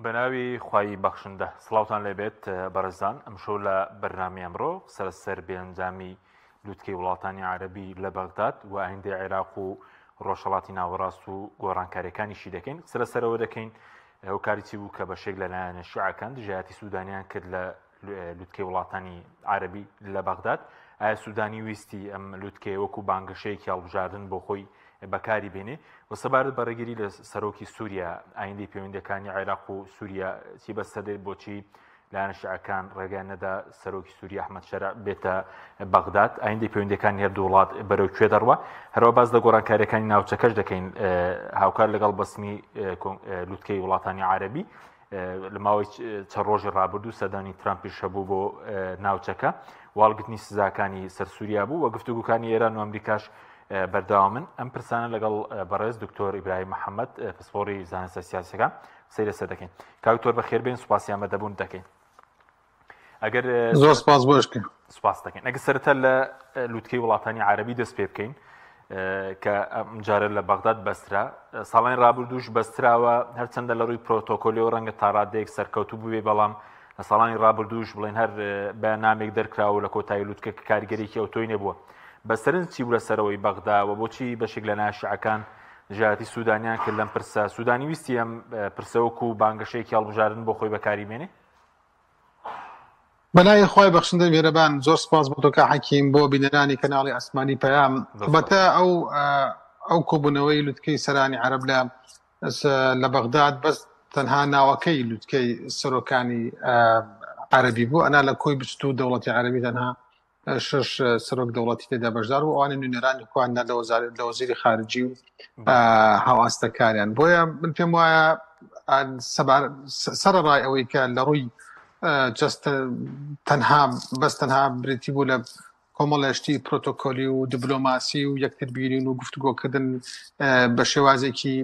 بەناوی خوای بەخشندە سڵاوتان لێبێت بەڕێزان ئەمشەو لە بەرنامەی ئەمڕۆ قسە لەسەر بێئەنجامی لوتکەی وڵاتانی عەرەبی لە بەغداد و ئایندەی عێراق و ڕۆژهەڵاتی ناوەڕاست و گۆڕانکاریەکانیشی دەکەین قسە لەسەرەوە دەکەین هۆکاری چی بوو کە بەشێک لە لایەنە شیعەکان دژایەتی سوودانیان کرد لە لوتکەی وڵاتانی عەرەبی لە بەغداد ئایا سوودانی ویستی ئەم لوتکەیە وەکو بانگەشەیەکی هەڵبژاردن بۆ خۆی بەکاری بێنێ و سەبارەت بە ڕێگری لە سەرۆکی سووریا ئایندەی پەیوەندەکانی عێراق و سووریا چی بەسەر دێت بۆچی لایەنە شیعەکان ڕێگەیان نەدا سەرۆکی سووریا ئەحمەد شەرع بێتە بەغداد ئایندەی پەیوەندەکانی هەردوو وڵات بەرەو کوێ دەڕوا هەروە باس لە گۆڕانکاریەکانی ناوچەکەش دەکەین هاوکار لەگەڵ بەسمی لوتکەی وڵاتانی عەرەبی لە ماوەی چەند ڕۆژی ڕابردوو سەردانی ترامپیش هەبوو بۆ ناوچەکە واڵگرتنی سزاکانی سەر سووریا بوو و گفتوگوکانی ئێران و ئەمریکاش بەردەوامن ئەم پرسانە لەگەڵ بەڕێز دکتۆر ئیبراهیم محەممەد پسپۆڕی زانستە سیاسەکان قسەی لەسەر دەکەین کاکتۆر بەخێربێن سوپاسی ئامادەبوون دەکەین ئەگەر زۆر سپاس بۆ شکە سپاس دەکەین ئەگە سەرەتا لە لوتکەی وڵاتانی عربی دەست پێ بکەین کە ئەم جارە لە بەغداد بەسترا ساڵانی رابردووش بەستراوە هەرچەندە لە ڕووی پرۆتۆکۆلی و ڕەنگە تاڕادەیەک سەرکەوتوو بووێ بەڵام لە ساڵانی رابردووش بڵێن هەر بەیاننامێک دەرکراوە لە کۆتایی لوتکە کە کاریگەرێکی ئەوتۆی نەبووە بە سەرنج چی بوو لەسەرەوەی بەغدا و بۆچی بەشێک لە ناشعەکان دژایەتی سوودانیان کرد لەم پرسە سوودانی ویستی ئەم پرسە وەکو بانگەشەیەکی هەڵبژاردن بۆ خۆی بەکاری بێنێ؟ بەناوی خوای بەخشندە میهرەبان زۆر سپاس بۆ تۆ کاک حەکیم بۆ بینەرانی کەناڵی ئاسمانی پەیام هەڵبەتە ئەو ئەو کۆبوونەوەی لوتکەی سەرانی عەرەب لە لە بەغداد بەس تەنها ناوەکەی لوتکەی سەرۆکانی عەرەبی بوو ئەنا لە کۆی 22 دەوڵەتی عەرەبی تەنها شش سەرۆک دەوڵەتی تێدا بەشدار بوو ئەوانە نوێنەرانی خۆیان لە وەزارەت لە وەزیری خارجی و هاواستەکاریان بۆیە من پێم وایە سەرەڕای ئەوەی کە لە ڕووی جەستە تەنها بەس تەنها بریتی بوو لە کۆمەڵێشتی پرۆتۆکۆلی و دیبلۆماسی و یەکتر بینین و گفتوگۆکردن بە شێوازێکی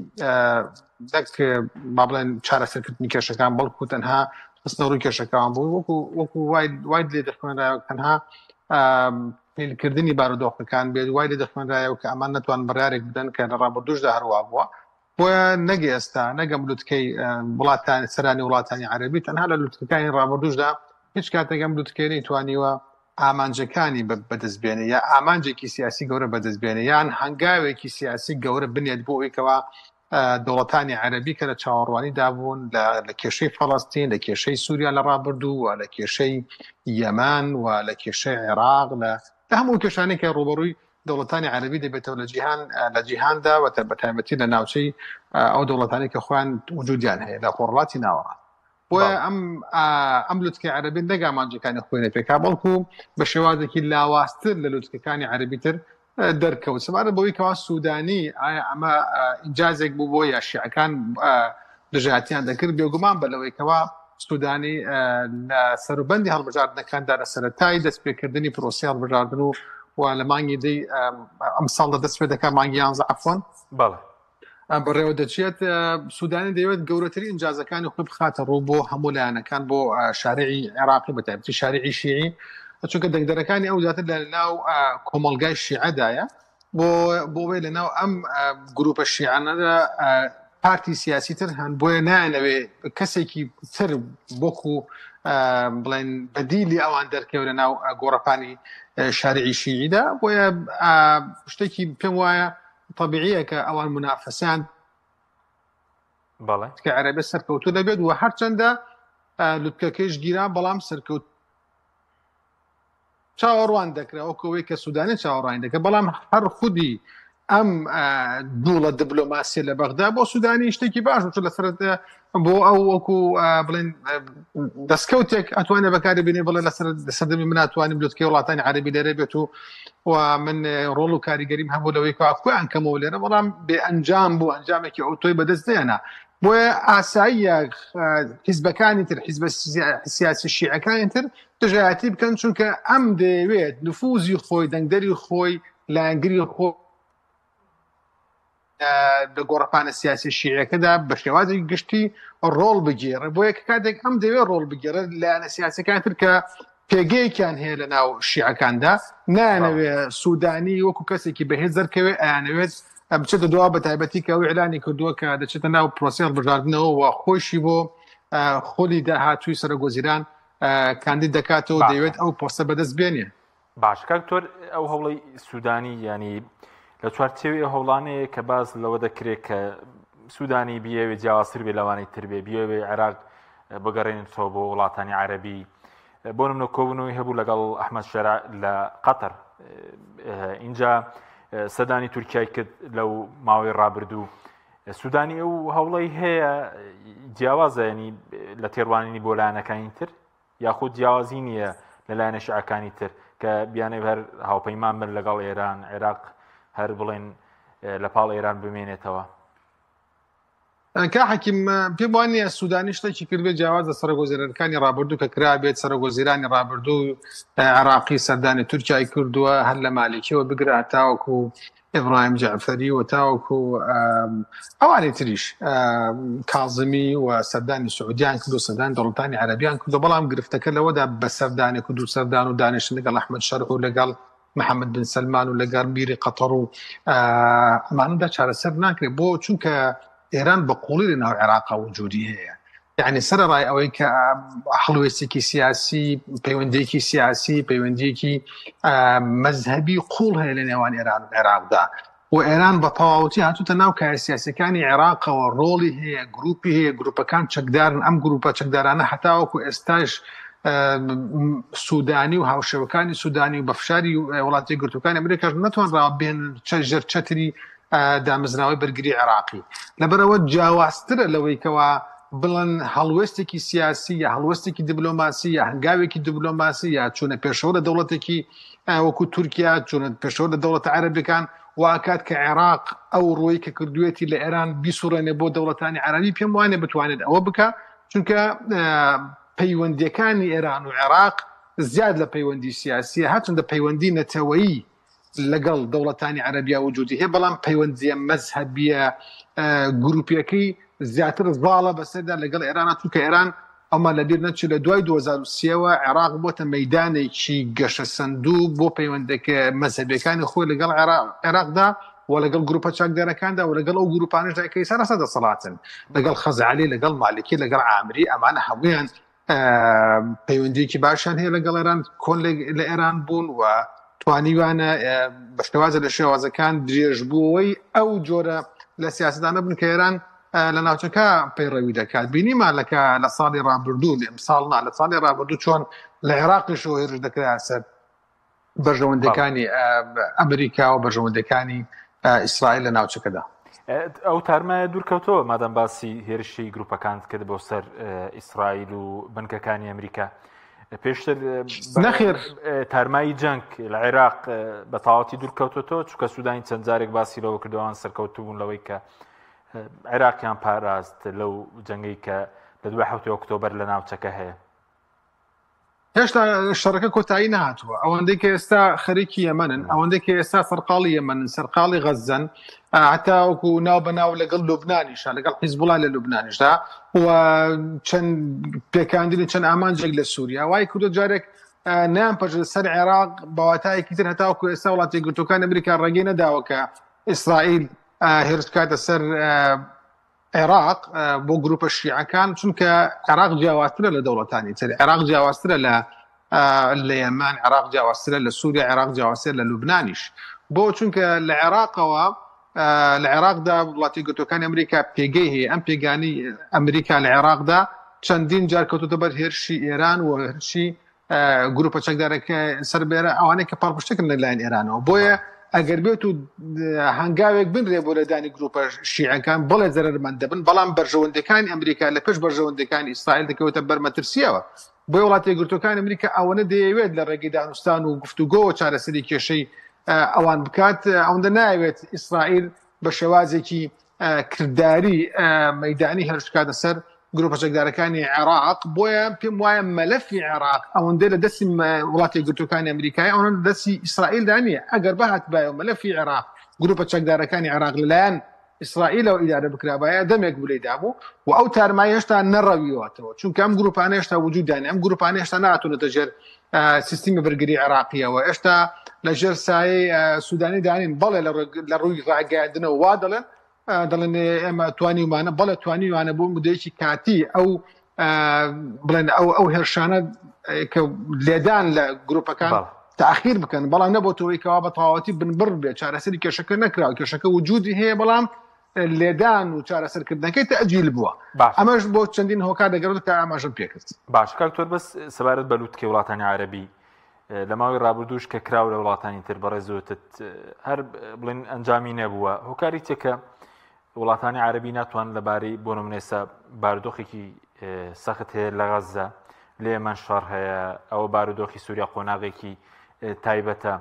نەک با بڵێن چارەسەرکردنی کێشەکان بەڵکو تەنها خستنە ڕووی کێشەکان بوو وەکو وەکو وای وای لێ دەخوێنرایەوە تەنها پێلکردنی بارودۆخەکان بێت وای لێ دەخوێنرایەوە کە ئەمان نەتوان بڕارێک بدەن کە لە ڕابردووشدا هەروا بووە بۆیە نەک ئێستا نەگەم لوتکەی وڵاتان سەرانی وڵاتانی عەربی تەنها لە لوتکەکانی ڕابردووشدا هیچ کاتێک ئەم لوتکەی نەیتوانیوە ئامانجەکانی بەدەست بێنێ یا ئامانجێکی سیاسی گەورە بەدەست بێنێ یان هەنگاوێکی سیاسی گەورە بنێت بۆ ئەوەی کەوا دەوڵەتانی عەرەبی کە لە چاوەڕوانیدا بوون لە کێشەی فەڵەستین لە کێشەی سووریا لە ڕابردوو و لە کێشەی یەمان و لە کێشەی عێراق لە هەموو کێشانێک کە ڕووبەڕووی دەوڵەتانی عەرەبی دەبێتەوە لە جیهان لە جیهاندا و بە تایبەتی لە ناوچەی ئەو دەوڵەتانی کە خۆیان وجودیان هەیە لە خۆڕڵاتی ناوەڕاست بۆیە ئەم ئەم لوتکەی عەرەبی نەک ئامانجەکانی خۆی نەپێکا بەڵکو بە شێوازێکی لاوازتر لە لوتکەکانی عەرەبی تر دەرکەوت سەبارەت بەوەی کەوا سوودانی ئایا ئەمە ئینجازێک بوو بۆ یا شیعەکان دژایەتیان دەکرد بێگومان بە لەوەی کەوا سوودانی لە سەروبەندی هەڵبژاردنەکاندا لە سەرەتای دەستپێکردنی پرۆسی هەڵبژاردن و و لە مانگی دەی ئەم ساڵدا دەست پێ دەکات مانگی یانزە عەفوەن بەڵێ بەڕێوە دەچێت سوودانی دەیەوێت گەورەترین ئینجازەکانی خۆی بخاتە ڕوو بۆ هەموو لایەنەکان بۆ شارعی عێراقی بە تایبەتی شارعی شیعی چونکە دەنگدەرەکانی ئەو زیاتر لە ناو کۆمەڵگای شیعەدایە بۆ بۆ لە ناو ئەم گروپە شیعانەدا پارتی سیاسی تر هەن بۆیە نایانەوێ کەسێکی تر بۆکو بڵێن بەدیلی ئەوان دەرکەوێت لە ناو گۆڕەپانی شارعی شیعیدا بۆیە شتێکی پێم وایە تەبیعیە کە ئەوان منافەسەیان بەڵێ کە عەرەبێ سەرکەوتوو نەبێت و هەرچەندە لوتکەکەیش گیرا بەڵام سەرکەوت چاوەڕوان دەکرا وەکو ئەوەی کە سوودانی چاوەڕوانی دەکرد بەڵام هەر خودی ئەم دووڵە دبلۆماسیە لە بەغدا بۆ سوودانی شتێکی باش بوو لەسەر بۆ ئەو وەکو بڵێن دەستکەوتێک ئەتوانێت بەکاری بینێ بڵێ لەسەر سەردەمی من ئەتوانیم لوتکەی وڵاتانی عەربی لێرە بێت و و من ڕۆڵ و کاریگەریم هەبوو لەوەی کە خۆیان کەمەوە لێرە بەڵام بێ ئەنجام بوو ئەنجامێکی ئەوتۆی بەدەست نێنا بۆیە ئاساییە حیزبەکانی تر حیزبە سیاسی شیعەکانی تر دژایەتی بکەن چونکە ئەم دەیەوێت نفوزی خۆی دەنگدەری خۆی لایەنگری خۆی لە گۆڕەپانە سیاسی شیعەکەدا بە شێوازی گشتی ڕۆڵ بگێڕێ بۆیە کە کاتێک ئەم دەوێت ڕۆڵ بگێڕێت لایەنە سیاسەکان تر کە پێگەیەکیان هەیە لە ناو شیعەکاندا نایانەوێ سوودانی وەکو کەسێکی بەهێز دەرکەوێت ئەیانەوێت بچێتە دوا بە تایبەتی کە ئەو ئیعلانی کردووە کە دەچێتە ناو پرۆسەی هەڵبژاردنەوە و خۆیشی بۆ. خولی داهاتووی سەرۆکوەزیران کاندید دەکاتەوە دەیەوێت ئەو پۆستە بەدەست بێنێ. باش کاک دکتۆر ئەو هەوڵی سوودانی ینی لە چوارچێوی ئەو هەوڵانەیە کە باس لەوە دەکرێت کە سوودانی بیەوێ جیاوازتر بێ لەوانەی تر بێ بیەوێ عێراق بگەڕێنێتەوە بۆ وڵاتانی عەربی بۆ نمونە کۆبوونەوەی هەبوو لەگەڵ ئەحمەد شەرع لە قەتەر اینجا سەدانی تورکیای کرد لەو ماوەی ڕابردوو سوودانی ئەو هەوڵی هەیە جیاوازە ینی لە تێڕوانینی بۆ لایەنەکانی تر یاخود جیاوازی نییە لە لایەنە شیعەکانی تر کە بیانەوێت هەر هاوپەیمان بن لەگەڵ ئێران، عێراق هەر بڵێن لە پاڵ ئێران بمێنێتەوە؟ کا حەکیم پێم وان نییە سوودانی شتێکی کردبێت جیاواز لە سەرۆکوەزیرانەکانی ڕابردوو کە کرابێت سەرۆکوەزیرانی ڕابردوو عێراقی سەردانی تورکیای کردووە هەر لە مالیکیەوە بگرە هەتاوەکو ئیبراهیم جەعفەری و تاوەکو ئەوانی تریش کازمی و سەردانی سعودیان کرد و سەردانی دەوڵەتانی عەرەبیان کردو بەڵام گرفتەکە لەوەدا بە سەردانێک و دوو سەردان و دانیشتن لەگەڵ ئەحمەد شەرع و لەگەڵ محەممەد بن سەلمان و لەگەڵ میری قەتەڕ و ئەمانەدا چارەسەر ناکرێت بۆ چونکە ئێران بە قوڵی لە ناو عێراقا وجودی هەیە یعنی سەرەڕای ئەوەی کە هەڵوێستێکی سیاسی پەیوەندیەکی سیاسی پەیوەندیەکی مەزهبی قوڵ هەیە لە نێوان ئێران و عێراقدا و ئێران بە تەواوەتی هاتوتە ناو کایە سیاسەکانی عێراقەوە ڕۆڵی هەیە گروپی هەیە گروپەکان چەکدارن ئەم گروپە چەکدارانە هەتاوەکو ئێستاش سوودانی و هاوشێوەکانی سوودانی و بە فشاری وڵاتی گرتوەکانی ئەمریکاش نەتوانراوە بێن ژێر چەتری دامەزراوەی بەرگری عێراقی لەبەرەوە جیاوازترە لەوەی کەوا بڵن هەڵوێستێکی سیاسی یا هەڵوێستێکی دیبلۆماسی یا هەنگاوێکی دیبلۆماسی یا چوونە پێشەوە لە دەوڵەتێکی وەکو تورکیا چوونە پێشەوە لە دەوڵەتە عەرەبەکان واکات کە عێراق ئەو ڕۆی کە کردوێتی لە ئێران بیسوڕێنێ بۆ دەوڵەتانی عەربی پێم وانێ بتوانێت ئەوە بکە چونکە پەیوەندیەکانی ئێران و عێراق زیاد لە پەیوەندی سیاسیە هەرچەندە پەیوەندی نەتەوەیی لەگەڵ دەوڵەتانی عەرەبیا وجودی هەیە بەڵام پەیوەندیە مەزهەبیە گروپیەکەی زیاتر زاڵە بەسەردا لەگەڵ ئێرانە چونکە ئێران ئەمە لەبیر نەچێت لە دوای 2023ەوە عێراق بۆتە مەدانێکی گەشەسەندوو بۆ پەیوەندەکە مەزهەبیەکانی خۆی لەگەڵ عێراقدا و لەگەڵ گروپە چاکدارەکاندا و لەگەڵ ئەو گروپانشدا کە ئێستا لەسەر دەسەڵاتن لەگەڵ خەزعەلی لەگەڵ مالکی لەگەڵ عامری ئەمانە هەمویان پەیوەندیەکی باشیان هەیە لەگەڵ ئێران کۆن لە ئێران بوون و توانیوانە بە شێوازە لە شێوازەکان درێژبووەوەی ئەو جۆرە لە سیاستانە بن کە ئێران لە ناوچەکە پەیڕەوی دەکات بینیمان لەکە لە ساڵی ڕابردوو لە ئەمساڵ نا لە ساڵی ڕابردوو چۆن لە عێراقیشەوە هێرش دەکرا سەر بەرژەوەندەکانی ئەمریکا و بەرژەوەندەکانی ئیسرائیل لە ناوچەکەدا. ئەو تارمایە دوورکەوتەوە مادەم باسی هێرشی گروپەکانت کرد بۆ سەر ئیسرائیل و بنکەکانی ئەمریکا پێشتر نەخێر تارمایی جەنگ لە عێراق بە تەواوەتی دوورکەوتەوە چونکە سوودانی چەند جارێک باسی لەوە کردوان سەرکەوتبوون لەوەی کە عێراقیان پاراست لەو جەنگەی کە لە دوای حوتی ئۆکتۆبەر لە ناوچەکە هەیە. هێشتا شەڕەکە کۆتایی نەهاتووە ئەوەندەی کە ئێستا خەریکی یەمەنن ئەوەندەی کە ئێستا سەرقاڵی یەمەنن سەرقاڵی غەززەن هەتاوەکو ناو بە ناو لەگەڵ لوبنانیشە لەگەڵ حیزبوڵا لە لوبنانیشدا و چەند پێکاندنی چەند ئامانجێک لە سووریا وای کردو جارێک نیان پەژە سەر عێراق بەواتایەکی تر هەتاوەکو ئێستا وڵاتی گرتوەکان ئەمریکا ڕێگەی نەداوە کە ئیسرائیل هێرش بکاتە سەر عێراق بۆ گروپە شیعەکان چونکە عێراق جیاوازترە لە دەوڵەتانی تر عێراق جیاوازترە لە لە یەمەن عێراق جیاوازترە لە سووریا عێراق جیاوازترە لە لوبنانیش بۆ چونکە لە عێراقەوە لە عێراقدا وڵاتی گرتوەکانی ئەمریکا پێگەی هەیە ئەم پێگانی ئەمریکا لە عێراقدا چەندین جار کەوتۆتە بەر هێرشی ئێران و هێرشی گروپە چەکدارەکە سەر بێرە ئەوانەی کە پاڵپشتەکەن لەلایەن ئێرانەوە بۆیە ئەگەر بێت و هەنگاوێک بنرێ بۆ لێدانی گروپە شیعەکان بەڵێ زەرەرمەند دەبن بەڵام بەرژەوەندەکانی ئەمریکا لە پێش بەرژەوەندەکانی ئیسرائیل دەکەوێتە بەر مەترسیەوە بۆیە وڵاتە یەکگرتووەکانی ئەمریکا ئەوەنە دەیەوێت لە ڕێگەی دانوستان و گفتوگۆوە چارەسەری کێشەی ئەوان بکات ئەوەندە ناوێت ئیسرائیل بە شێوازێکی کرداری مەدانی هێرش بکاتە سەر گروپە چەکدارەکانی عێراق بۆیە پێم وایە مەلەفی عێراق ئەوەندە لە دەستی وڵاتی گرتوەکانی ئەمریکای ئەوەندە لە دەستی ئیسرائیلدا نییە ئەگەر بهاتبایە مەلەفی عێراق گروپە چەکدارەکانی عێراق لەلایەن ئیسرائیلەوە ئیدارە بکرابایە دەمێک بوو لێی دابوو و ئەو تارمایی هێشتا نەڕەویوەتەوە چونکە ئەم گروپانە هێشتا وجودیان ئەم گروپانە هێشتا ناتونەتە ژێر سیستمی بەرگری عێراقیەوە هێشتا لە ژێر سایەی سوودانی دانین بەڵێ لە ڕووی ڕاگەیاندنەوە وا دەڵێن دەڵێن ئێمە توانیومانە بەڵێ توانیوانە بۆ مدەیەکی کاتی ئەو بڵێن ئەو ئەو هێرشانە کە لێدان لە گروپەکان تاخیر بکەن بەڵام نەبۆتەوەی کەوا بە تەواوەتی بنبڕ بێت چارەسەری کێشەکە نەکراوە کێشەکە وجودی هەیە بەڵام لێدان و چارەسەرکردنەکەی تەئجیل بووە ئەمەش بۆ چەندین هۆکار دەگەڕێت کە ئاماژەم پێکرد. باش کاک تۆر بەس سەبارەت بە لوتکەی وڵاتانی عەرەبی لە ماوەی ڕابردووش کە کراو لە وڵاتانی تر بەڕێز وتت هەر بڵێن ئەنجامی نەبووە هۆکاری چێ کە وڵاتانی عەرەبی ناتوان لەبارەی بۆ نمونێسا بارودۆخێکی سەخت هەیە لە غەززە لە یەمەن شەڕ هەیە ئەوە بارودۆخی سووریا قۆناغێکی تایبەتە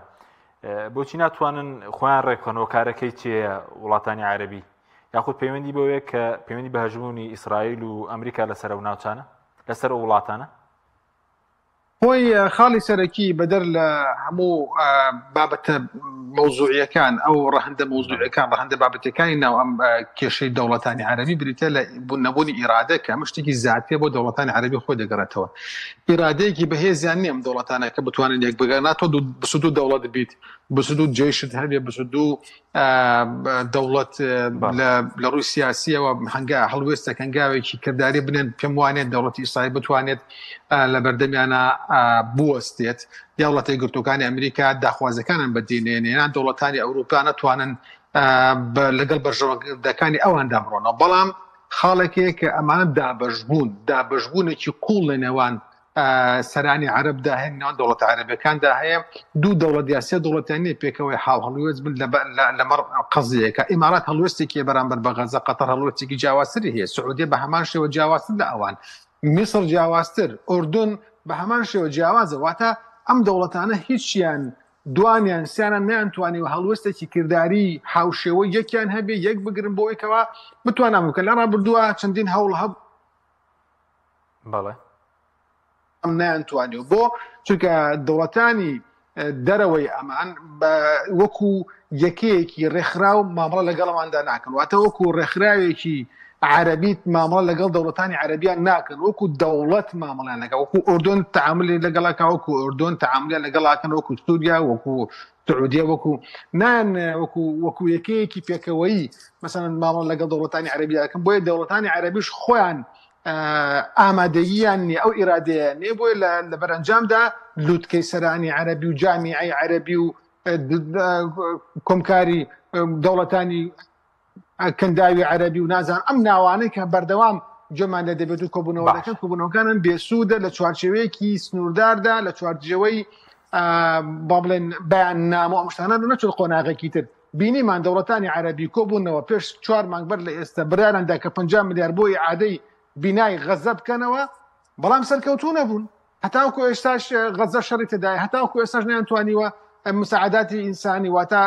بۆچی ناتوانن خۆیان ڕێکخەن هۆکارەکەی چییە وڵاتانی عەرەبی یاخود پەیوەندی بەوەیە کە پەیوەندی بە هەژمونی ئیسرائیل و ئەمریکا لەسەر ئەو ناوچانە لەسەر ئەو وڵاتانە؟ خۆی خاڵی سەرەکی بەدەر لە هەموو بابەتە مەوزوعیەکان ئەو ڕەهەندە مەوزوعیەکان ڕەهەندە بابەتەکانی ناو ئەم کێشەی دەوڵەتانی عەرەبی بریتە لە نەبوونی ئیرادە کە ئەمە شتێکی زاتیە بۆ دەوڵەتانی عەرەبی خۆی دەگەڕێتەوە ئیرادەیەکی بەهێزیان نییە ئەم دەوڵەتانە کە بتوانن یەک بگەن ناتۆ 22 دەوڵەت بیت 22 جێشت هەبێ 22 دەوڵەت لە ڕووی سیاسیەوە هەنگا هەڵوێستێک هەنگاوێکی کردداری بنێن پێم وانێت دەوڵەتی ئیسرائیل بتوانێت لە بەردەمیانە بوەستێت دەوڵەتە یەکگرتووەکانی ئەمریکا داخوازەکانیان بەدینێنێ یان دەوڵەتانی ئەوروپا نەتوانن لەگەڵ بەرژەوەندەکانی ئەواندا بڕۆنەوە بەڵام خاڵێک هەیە کە ئەمانە دابەشبوون دابەشبوونێکی قوڵ لە نێوان سەرانی عەرەبدا هەیە نێوان دەوڵەتە عەرەبەکاندا هەیە دوو دەوڵەت یا سێ دەوڵەتیان نییە پێکەوەی حاڵ هەڵوێست بن لەمەڕ قەزیەکە ئیمارات هەڵوێستێکی بەرامبەر بە غەزە قەتەر هەڵوێستێکی جیاوازتری هەیە سعودیە بە هەمان شێوە جیاوازتر لە ئەوان میسر جیاوازتر، ئوردن بە هەمان شێوە جیاوازە، واتە ئەم دەوڵەتانە هیچیان دوانیان سیانان نەیانتوانیوە هەڵوێستێکی کرداری هاوشێوەی یەکیان هەبێ یەک بگرن بۆ ئەوەی کەوا بتوانن ئەمە بکەن. لە ڕابردووە چەندین هەوڵ هەبوو. بەڵێ. نەیانتوانیوە. بۆ؟ چونکە دەوڵەتانی دەرەوەی ئەمان بە وەکو یەکەیەکی ڕێکخراو مامەڵە لەگەڵ ئەواندا ناکەن واتە وەکو ڕێکخراوێکی عەرەبی مامەڵە لەگەڵ دەوڵەتانی عەرەبیان ناکەن وەکو دەوڵەت مامەڵیان لەگەڵ وەکو ئوردن تعاملی لەگەڵەکە وەکو ئوردن تعاملیان لەگەڵاکەن وەکو سووریا وەکو سعودیە وەکو نان وەکو وەکو یەکەیەکی پێکەوەیی مەسەلەن مامەڵە لەگەڵ دەوڵەتانی عەرەبیاکەن بۆیە دەوڵەتانی عەرەبیش خۆیان ئامادەییان نیە ئەو ئیرادەیە نیە بۆیە لە بەرەنجامدا لوتکەی سەرانی عەرەبی و جامیعەی عەرەبی و کۆمکاری دەوڵەتانی کەنداوی عەرەبی و نازان ئەم ناوانەی کە بەردەوام گوێمان لێ دەبێت و کۆبوونەوە دەکەن کۆبوونەوەکانن بێسوودە لە چوارچێوەیەکی سنوورداردا لە چوارچێوەی با بڵێن بەیاننامە ئەم شتانە نەچوو قۆناغێکی تر بینیمان دەوڵەتانی عەرەبی کۆبوونەوە پێش چوار مانگ بەر لە ئێستا بڕیاریان دا کە 50 ملیار بۆ ئیعادەی بینای غەزە بکەنەوە، بەڵام سەرکەوتوو نەبوون. هەتاوەکو ئێستاش غەزە شەڕی تێدایە، هەتاوەکو ئێستاش نەیانتوانیوە مساعداتی ئینسانی واتە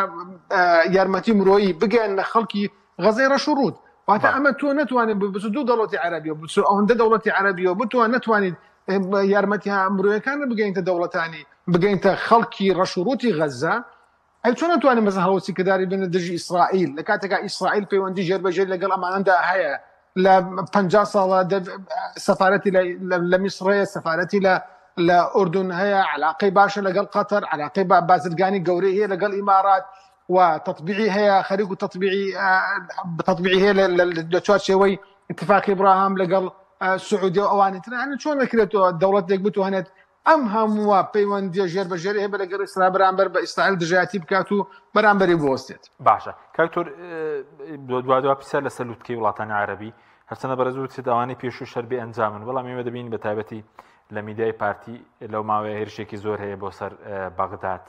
یارمەتی مرۆیی بگەیەننە خەڵکی غەزەی ڕەش و ڕووت. واتە ئەمە تۆ نەتوانێت 22 دەوڵەتی عەرەبی و ئەوەندە دەوڵەتی عەرەبیەوە بتوان نەتوانیت یارمەتی مرۆیەکان بگەینتە دەوڵەتانی بگەینتە خەڵکی ڕەش و ڕووتی غەزە ئەی چۆن ئەتوانێت مەسەن هەڵوەستی کرداری بێنە دژی ئیسرائیل لە کاتێکا ئیسرائیل پەیوەندی ژێر بە ژێر لەگەڵ ئەمانەدا هەیە لە 50 ساڵە سەفارەتی لە میسر هەیە سەفارەتی لە لە ئوردن هەیە علاقەی باشە لەگەڵ قەتەر علاقەی بازرگانی گەورەی هەیە لەگەڵ ئیمارات و تطبیعی هەیە خەریک و تطبیعی تطبیعی هەیە لە چوارچێوەی اتفاقی ئیبراهام لەگەڵ سعودیە و ئەوانی تر یعنی چۆن دەکرێتەوە دەوڵەتێک بتوانێت ئەم هەمووە پەیوەندیە ژێر بە ژێرەی هەیە لەگەڵ ئیسرائیل بەرامبەر بە ئیسرائیل دژایەتی بکات و بەرامبەری بوەستێت. باشە کاک تۆر دوا دوا پرسیار لەسەر لوتکەی وڵاتانی عەرەبی هەرچەندە بەڕێز وتت ئەوانەی پێشوو شەر بێ ئەنجامن بەڵام ئێمە دەبینین بە تایبەتی لە میدیای پارتی لەو ماوەیە هێرشێکی زۆر هەیە بۆ سەر بەغداد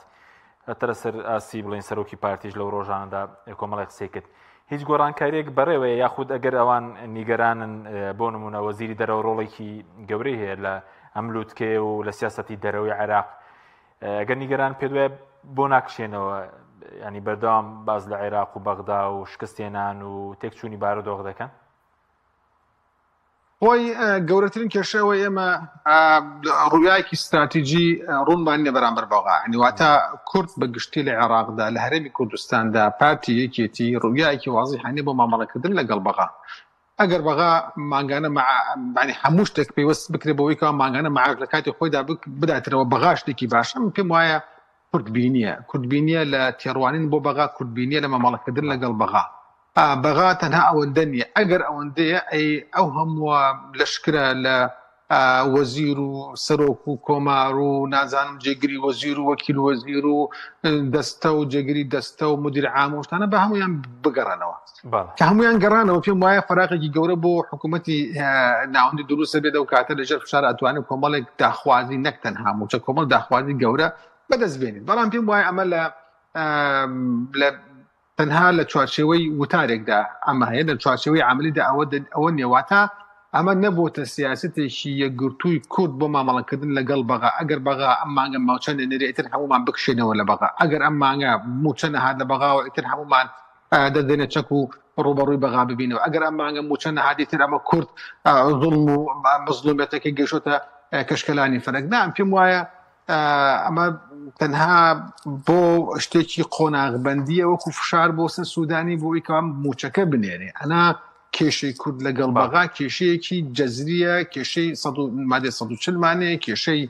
هەتا لەسەر ئاستی بڵێن سەرۆکی پارتیش لەو ڕۆژانەدا کۆمەڵی قسەی کرد هیچ گۆڕانکاریەک بەڕێوەیە یاخود ئەگەر ئەوان نیگەرانن بۆ نمونە وەزیری دەرەوە ڕۆڵێکی گەورەی هەیە لە ئەم لوتکەیە و لە سیاستی دەرەوەی عێراق ئەگەر نیگەران پێ دوای بۆ ناکشێنەوە ینی بەردەوام باز لە عێراق و بەغدا و شکستێنان و تێکچوونی بارودۆخ دەکەن خۆی گەورەترین کێشە ئەوەی ئێمە ڕوویایەکی ستراتیجی ڕوونمان نیە بەرامبەر بەغا یعنی واتە کورد بە گشتی لە عێراقدا لە هەرێمی کوردستاندا پارتی یەکێتی ڕوویایەکی وازیحە نیە بۆ مامەڵەکردن لەگەڵ بەغا ئەگەر بەغا مانگانە معنی هەموو شتێک پەیوەست بکرێت بەوەی کە مانگانە معاش لە کاتی خۆیدا بداتەوە بەغا شتێکی باشە من پێم وایە کوردبینیە کوردبینیە لە تێڕوانین بۆ بەغا کوردبینیە لە مامەڵەکردن لەگەڵ بەغا. بەغا تەنها ئەوەندە نییە ئەگەر ئەوەندەیە ئەی ئەو هەمووە لەشکرە لە وەزیر و سەرۆک و کۆمار و نازانم جێگری وەزیر و وەکیل وەزیر و دەستە و جێگری دەستە و مدیر عام و شتانە بە هەمویان بگەڕنەوە کە هەمویان گەڕانەوە پێم وایە فراقێکی گەورە بۆ حکوومەتی ناوەندی دروستە بێت ئەو کاتە لەژێر فشار ئەتوانێت کۆمەڵێک داخوازی نەک تەنها موچە کۆمەڵ داخوازی گەورە بەدەست بێنێت بەڵام پێم وایە ئەمە لە لە تەنها لە چوارچێوەی وتارێکدا ئەمە هەیە، لە چوارچێوەی عەمەلیدا ئەوە ئەوە نییە، واتە ئەمە نەبۆتە سیاسەتێکی یەکگرتووی کورد بۆ مامەڵەکردن لەگەڵ بەغا، ئەگەر بەغا ئەم مانگە موچە نەنێرێ ئیتر هەموومان بکشێنەوە لە بەغا، ئەگەر ئەم مانگە موچە نەهات لە بەغاوە ئیتر هەموومان دەست دێنە چەک و ڕووبەڕووی بەغا ببینەوە، ئەگەر ئەم مانگە موچە نەهات ئیتر ئەمە کورد زوڵم و مەزڵومیەتەکەی گەیشتۆتە کەشکەلانی فەلەک. نا پێم وایە ئەمە تەنها بۆ شتێکی قۆناغبندیە وەکو فشار بۆ سەر سوودانی بۆ ئەوی موچەکە بنێرێ ئەنا کێشەی کورد لەگەڵ بەغا کێشەیەکی جەزریە کێشەی مادە 140 مانەیە کێشەی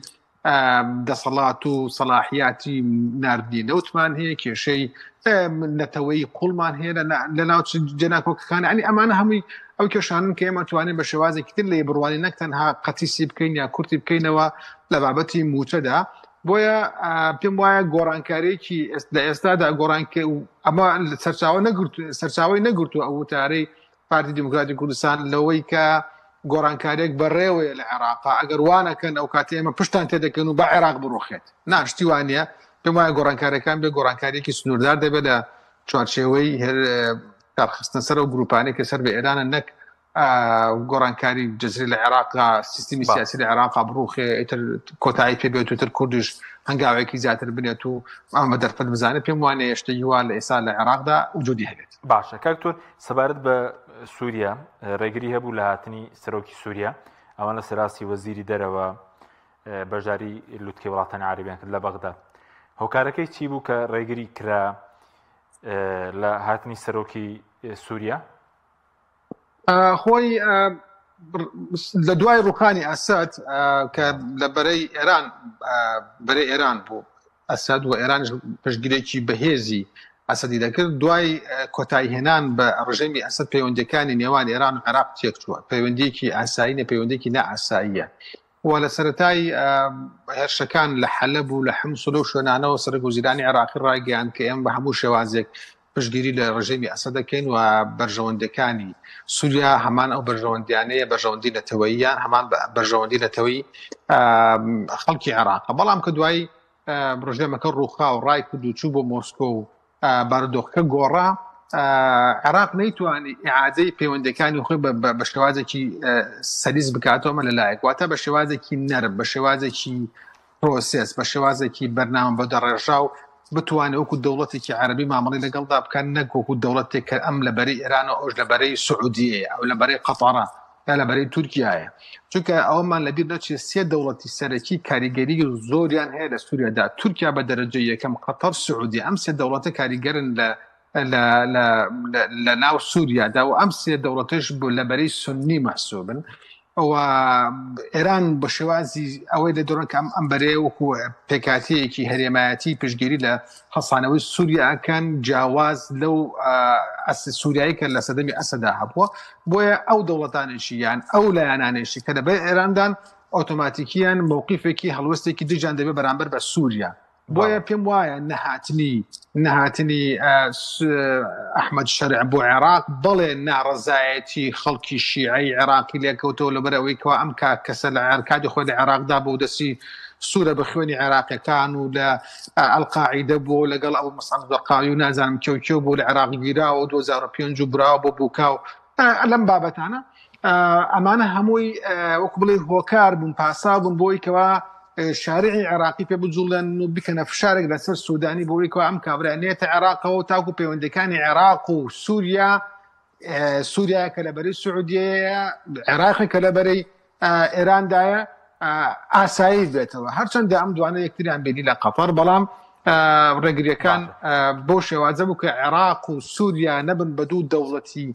دەسەڵات و سەلاحیاتی ناردنی نەوتمان هەیە کێشەی نەتەوەی قوڵمان هەیە لە ناو جێناکۆکەکان ینی ئەمانە هەمووی ئەو کێشانن کە ئێمە توانین بە شێوازێکی تر لێی بڕوانین نەک تەنها قەتیسی بکەین یا کورتی بکەینەوە لە بابەتی موچەدا بۆیە پێم وایە گۆڕانکاریەکی لە ئێستادا گۆڕانکە ئەمە سەرچاوە نەگرت سەرچاوی نەگرتو ئەو وتارەی پارتی دیموکراتی کوردستان لەوەی کە گۆڕانکاریەک بەڕێوەیە لە عێراقا ئەگەر وانەکەن ئەو کاتی ئێمە پشتان تێدەکەن و بە عێراق بڕوخێت ناشتی وانە پێم وایە گۆڕانکاریەکان بێ گۆڕانکاریەکی سنووردار دەبێت لە چوارچێوەی کارخستنە سەر ئەو گروپانەی کە سەر بە ئێرانن نەک گۆڕانکاری جزری لە عێراقا سیستمی سیاسی لە عێراقا بڕوخێ ئیتر کۆتایی پێ بێت و تر کوردیش هەنگاوێکی زیاتر بنێت و ئەمە دەرفەت بزانێت پێم وانێ شتێکی وا لە ئێستا لە عێراقدا وجودی هەبێت. باشە کاک تۆر سەبارەت بە سووریا ڕێگری هەبوو لە هاتنی سەرۆکی سووریا ئەوان لە سەراستی وەزیری دەرەوە بەشداری لوتکەی وڵاتانی عەرەبیان کرد لە بەغدا هۆکارەکەی چی بوو کە ڕێگری کرا لە هاتنی سەرۆکی سووریا؟ خۆی لە دوای ڕوخانی ئەسەد کە لە بەرەی ئێران بەرەی ئێران بوو ئەسەد و ئێرانش پشتگرێکی بەهێزی ئەسەدی دەکرد دوای کۆتایی هێنان بە ڕژێمی ئەسەد پەیوەندەکانی نێوان ئێران و عێراق تێکچووە پەیوەندیەکی ئاسایی نە پەیوەندێکی نائاساییە و لە سەرەتای هێرشەکان لە حەلەب و لە حمس و لەو شوێنانەوە سەرۆک وەزیرانی عێراقی ڕایگەیاند کە ئێمە بە هەموو شێوازێک پشتگیری لە ڕژێمی ئەسەد دەکەین و بەرژەوەندیەکانی سوریا هەمان ئەو بەرژەوەندیانەیە بەرژەوەندی نەتەوەییان هەمان بەرژەوەندی نەتەوەی خەڵکی عێراقە بەڵام کە دوای ڕژێمەکە ڕووخا و ڕای کرد و چوو بۆ مۆسکۆ و بارودۆخەکە گۆڕا عێراق نەیتوانی ئیعادەی پەیوەندەکانی خۆی بە شێوازێکی سەلیس بکاتەوە مە لەلایەک واتە بە شێوازێکی نەرم بە شێوازێکی پرۆسێس بە شێوازێکی بەرنامە بە دەڕێژاو بتوانێت وەکو دەوڵەتێکی عەربی مامەڵی لەگەڵدا بکەن نەک وەکو دەوڵەتێک کە ئەم لە بەرەی ئێران و ئەوش لە بەرەی سعودیەیە ئەو لە بەرەی قەتەرە یا لە بەرەی تورکیایە چونکە ئەوەمان لەبیر نەچێت سێ دەوڵەتی سەرەکی کاریگەری زۆریان هەیە لە سووریادا تورکیا بە دەرەجە یەکەم قەتەر سعودی ئەم سێ دەوڵەتە کاریگەرن لە لە ناو سووریادا و ئەم سێ دەوڵەتەش بۆ لە بەرەی سنی مەحسوبن و ئێران بە شێوازی ئەوەی لە دەڕۆن کە ئەم ئەم بەرەیە وەکو پێکاتەیەکی هەرێمایەتی پشتگیری لە هەڵسانەوەی سووریا ئەکەن جیاواز لەو سووریایی کە لە سەدەمی ئەسەدا هەبووە بۆیە ئەو دەوڵەتانێکی یان ئەو لایەنانێکی کە لەبەر ئێراندان ئۆتۆماتیکیان مووقیفێکی هەڵوەستێکی دژیان دەبێت بەرامبەر بە سووریا بۆیە پێم وایە نەهاتنی نەهاتنی ئەحمد شەرع بۆ عێراق بەڵێ ناڕەزایەتی خەڵکی شیعەی عێراقی لێکەوتەوە لەبەر ئەوەی کەوا ئەم کا کەسە لە عێرکاتی خۆی لە عێراقدا بۆ دەستی سوورە بە خوێنی عێراقیەکان و لە ئەلقاعیدە بووە لەگەڵ ئەو مەسعەد زەرقاوی و نازانم کێو کێو بۆ لە عێراق گیراوە 2005 و براوە بۆ بوکاو لەم بابەتانە ئەمانە هەمووی وەکو بڵێ هۆکار بوون پاسا بوون بۆی کەوا شارعی عێراقی پێ بجوڵێن و بکەنە فشارێک لەسەر سوودانی بۆی کەوا ئەم کابرا نێتە عێراقەوە تاکو پەیوەندەکانی عێراق و سووریا سووریا کە لە بەرەی سعودیەیە عێراقی کە لە بەرەی ئێراندایە ئاسایی بێتەوە هەرچەندە ئەم دوانە یەکتریان بینی لە قەتەر بەڵام ڕێگریەکان بۆ شێوازە بوو کە عێراق و سووریا نەبن بە دوو دەوڵەتی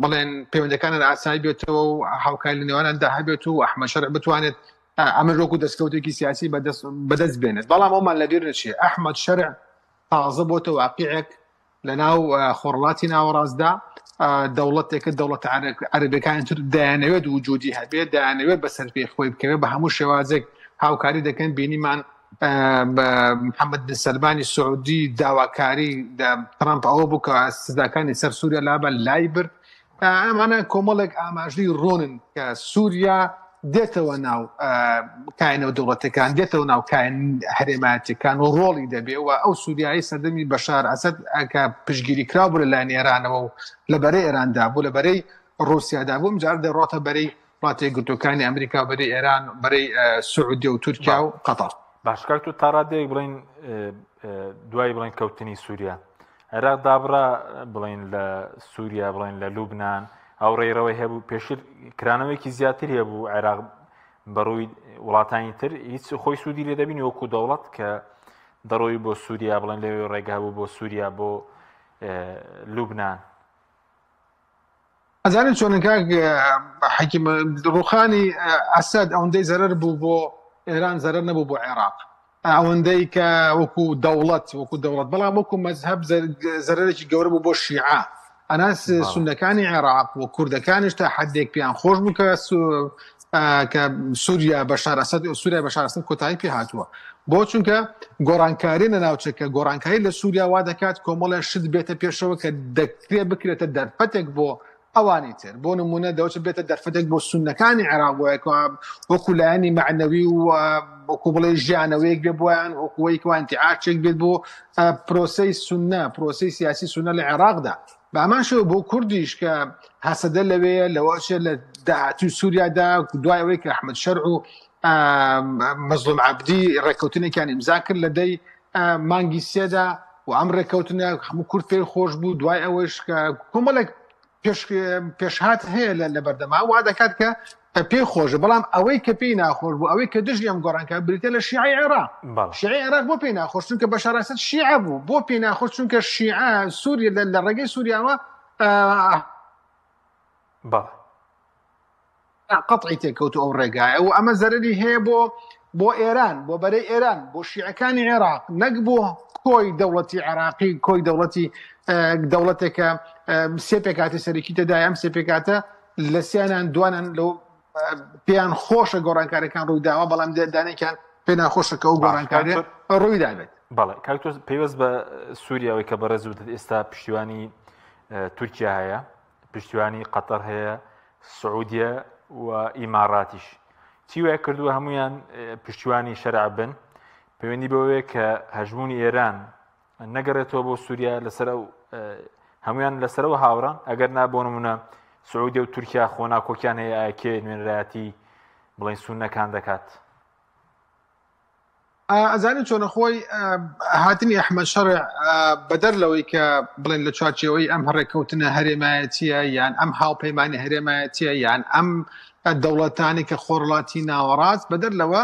بڵێن پەیوەندەکانیان ئاسایی بێتەوە و هاوکاری لە نێوانیاندا هەبێت و ئەحمەد شەرع بتوانێت ئەمە وەکو دەستکەوتێکی سیاسی بەدەست بێنێت بەڵام ئەومان لەبیر نەچێت ئەحمەد شەرع تازە بۆتە واقعێک. لە ناو خۆڕڵاتی ناوەڕاستدا دەوڵەتێکە دەوڵەتە عەرەبەکانی تر دەیانەوێت وجودی هەبێت، دەیانەوێت بەسەر پێی خۆی بکەوێت، بە هەموو شێوازێک هاوکاری دەکەن. بینیمان بە محەممەد بن سەلمانی سعودی داواکاری ترامپ ئەوە بوو کە سزاکانی سەر سووریا لابە لای برد. ئەمانە کۆمەڵێک ئاماژەی ڕوونن کە سووریا دێتەوە ناو کایە نێودەوڵەتەکان، دێتەوە ناو کایە هەرێمایەتیەکان و ڕۆڵی دەبێ و ئەو سووریایی سەردەمی بەشار ئەسەد کە پشتگیری کراو بوو لەلایەن ئێرانەوە و لە بەرەی ئێراندا بوو، لە بەرەی ڕووسیادا بوو، ئەمجارە دەڕۆتە بەرەی وڵاتە یەکگرتووەکانی ئەمریکا و بەرەی ئێران، بەرەی سعودیە و تورکیا و قەتەر. باش کاک تۆ تا ڕادەیەک بڵێین دوای بڵێن کەوتنی سووریا عێراق دابڕا بڵێن لە سووریا بڵێن لە لوبناان ئەو ڕێڕەوەی هەبوو پێشتر کرانەوەیەکی زیاتر هەبوو عێراق بەڕووی وڵاتانی تر هیچ خۆی سوودی لێ دەبینی وەکو دەوڵەت کە دەڕۆی بۆ سووریا بڵێن لەوێ ڕێگا بوو بۆ سووریا بۆ لوبناان. ئەزانی چۆنە کاک حەکیم، ڕوخانی ئەسەد ئەوەندەی زەرەر بوو بۆ ئێران زەرەر نەبوو بۆ عێراق ئەوەندەی کە وەکو دەوڵەت وەکو دەوڵەت بەڵام وەکو مەزهەب زەرەرێکی گەورە بوو بۆ شیعە ئەناس سونەکانی عێراق و کوردەکانیش تا حدێک پێیان خۆش بوو کە کە سووریا بەشار ئەسەد سووریا بەشار ئەسەد کۆتایی پێ هاتووە بۆ چونکە گۆڕانکاری لە ناوچەکە گۆڕانکاری لە سووریا وا دەکات کۆمەڵێ شت بێتە پێشەوە کە دەکرێ بکرێتە دەرفەتێک بۆ ئەوانی تر بۆ نمونە دەوچ بێتە دەرفەتێک بۆ سونەکانی عێراق بۆ وەکو لایەنی معنەوی و وەکو بڵێ ژیانەوەیەک بێ بۆیان وەکوەی کەوا انتعاشێک بێت بۆ پرۆسەی سونە پرۆسەی سیاسی سونە لە عێراقدا بە هەمان شێوە بۆ کوردیش کە هەسەدە لەوەیە لەوەچێ لە داهاتوی سووریادا دوای ئەوەی کە ئەحمد شەرع و مەزلوم عەبدی ڕێککەوتنێکیان ئیمزا کرد لە دەی مانگی سێدا و ئەم ڕێککەوتنە هەموو کورد پێی خۆش بوو دوای ئەوەش کە کۆمەڵێک پێشهات هەیە لە بەردەما وا دەکات کە پێی خۆشە بەڵام ئەوەی کە پێی ناخۆش بوو ئەوەی کە دژی ئەم گۆڕانکە بریتە لە شیعی عێراق شیعی عێراق بۆ پێی ناخۆش چونکە بەشار ئەسەد شیعە بوو بۆ پێی ناخۆش چونکە شیعە سووریە لە ڕێگەی سووریاوە بەڵێ قەتعی تێکەوت ئەو ڕێگایە و ئەمە زەرری هەیە بۆ بۆ ئێران بۆ بەرەی ئێران بۆ شیعەکانی عێراق نەک بۆ کۆی دەوڵەتی عێراقی کۆی دەوڵەتی دەوڵەتێکە سێ پێکاتی سەرەکی تێدایە ئەم سێ پێکاتە لە سیانان دوانان لەو پێیان خۆشە گۆڕانکاریەکان ڕوویداوە بەڵام دانێکیان پێ ناخۆشە کە ئەو گۆڕانکاریە ڕوویدابێت. بەڵێ کاک تۆ پەیوەست بە سووریاوەی کە بەڕێز وتت ئێستا پشتیوانی تورکیا هەیە پشتیوانی قەتەر هەیە سعودیە و ئیماراتیش چی وای کردووە هەمویان پشتیوانی شەرع بن پەیوەندی بەوەیە کە هەژمونی ئێران نەگەڕێتەوە بۆ سووریا لەسەر ئەو هەمویان لەسەرەوە هاوڕان ئەگەر نا بۆ نمونە سعودیە و تورکیا خۆ ناکۆکیان هەیە ئاکێ نوێنەرایەتی بڵین سوننەکان دەکات. ئەزانی چۆنە خۆی هاتنی ئەحمەد شەرع بەدەر لەوەی کە بڵێن لە چوارچێوەی ئەم هەڕێککەوتنە هەرێمایەتیە یان ئەم هاوپەیمانی هەرێمایەتیە یان ئەم دەوڵەتانی کە خۆڕڵاتی ناوەڕاست بەدەر لەوە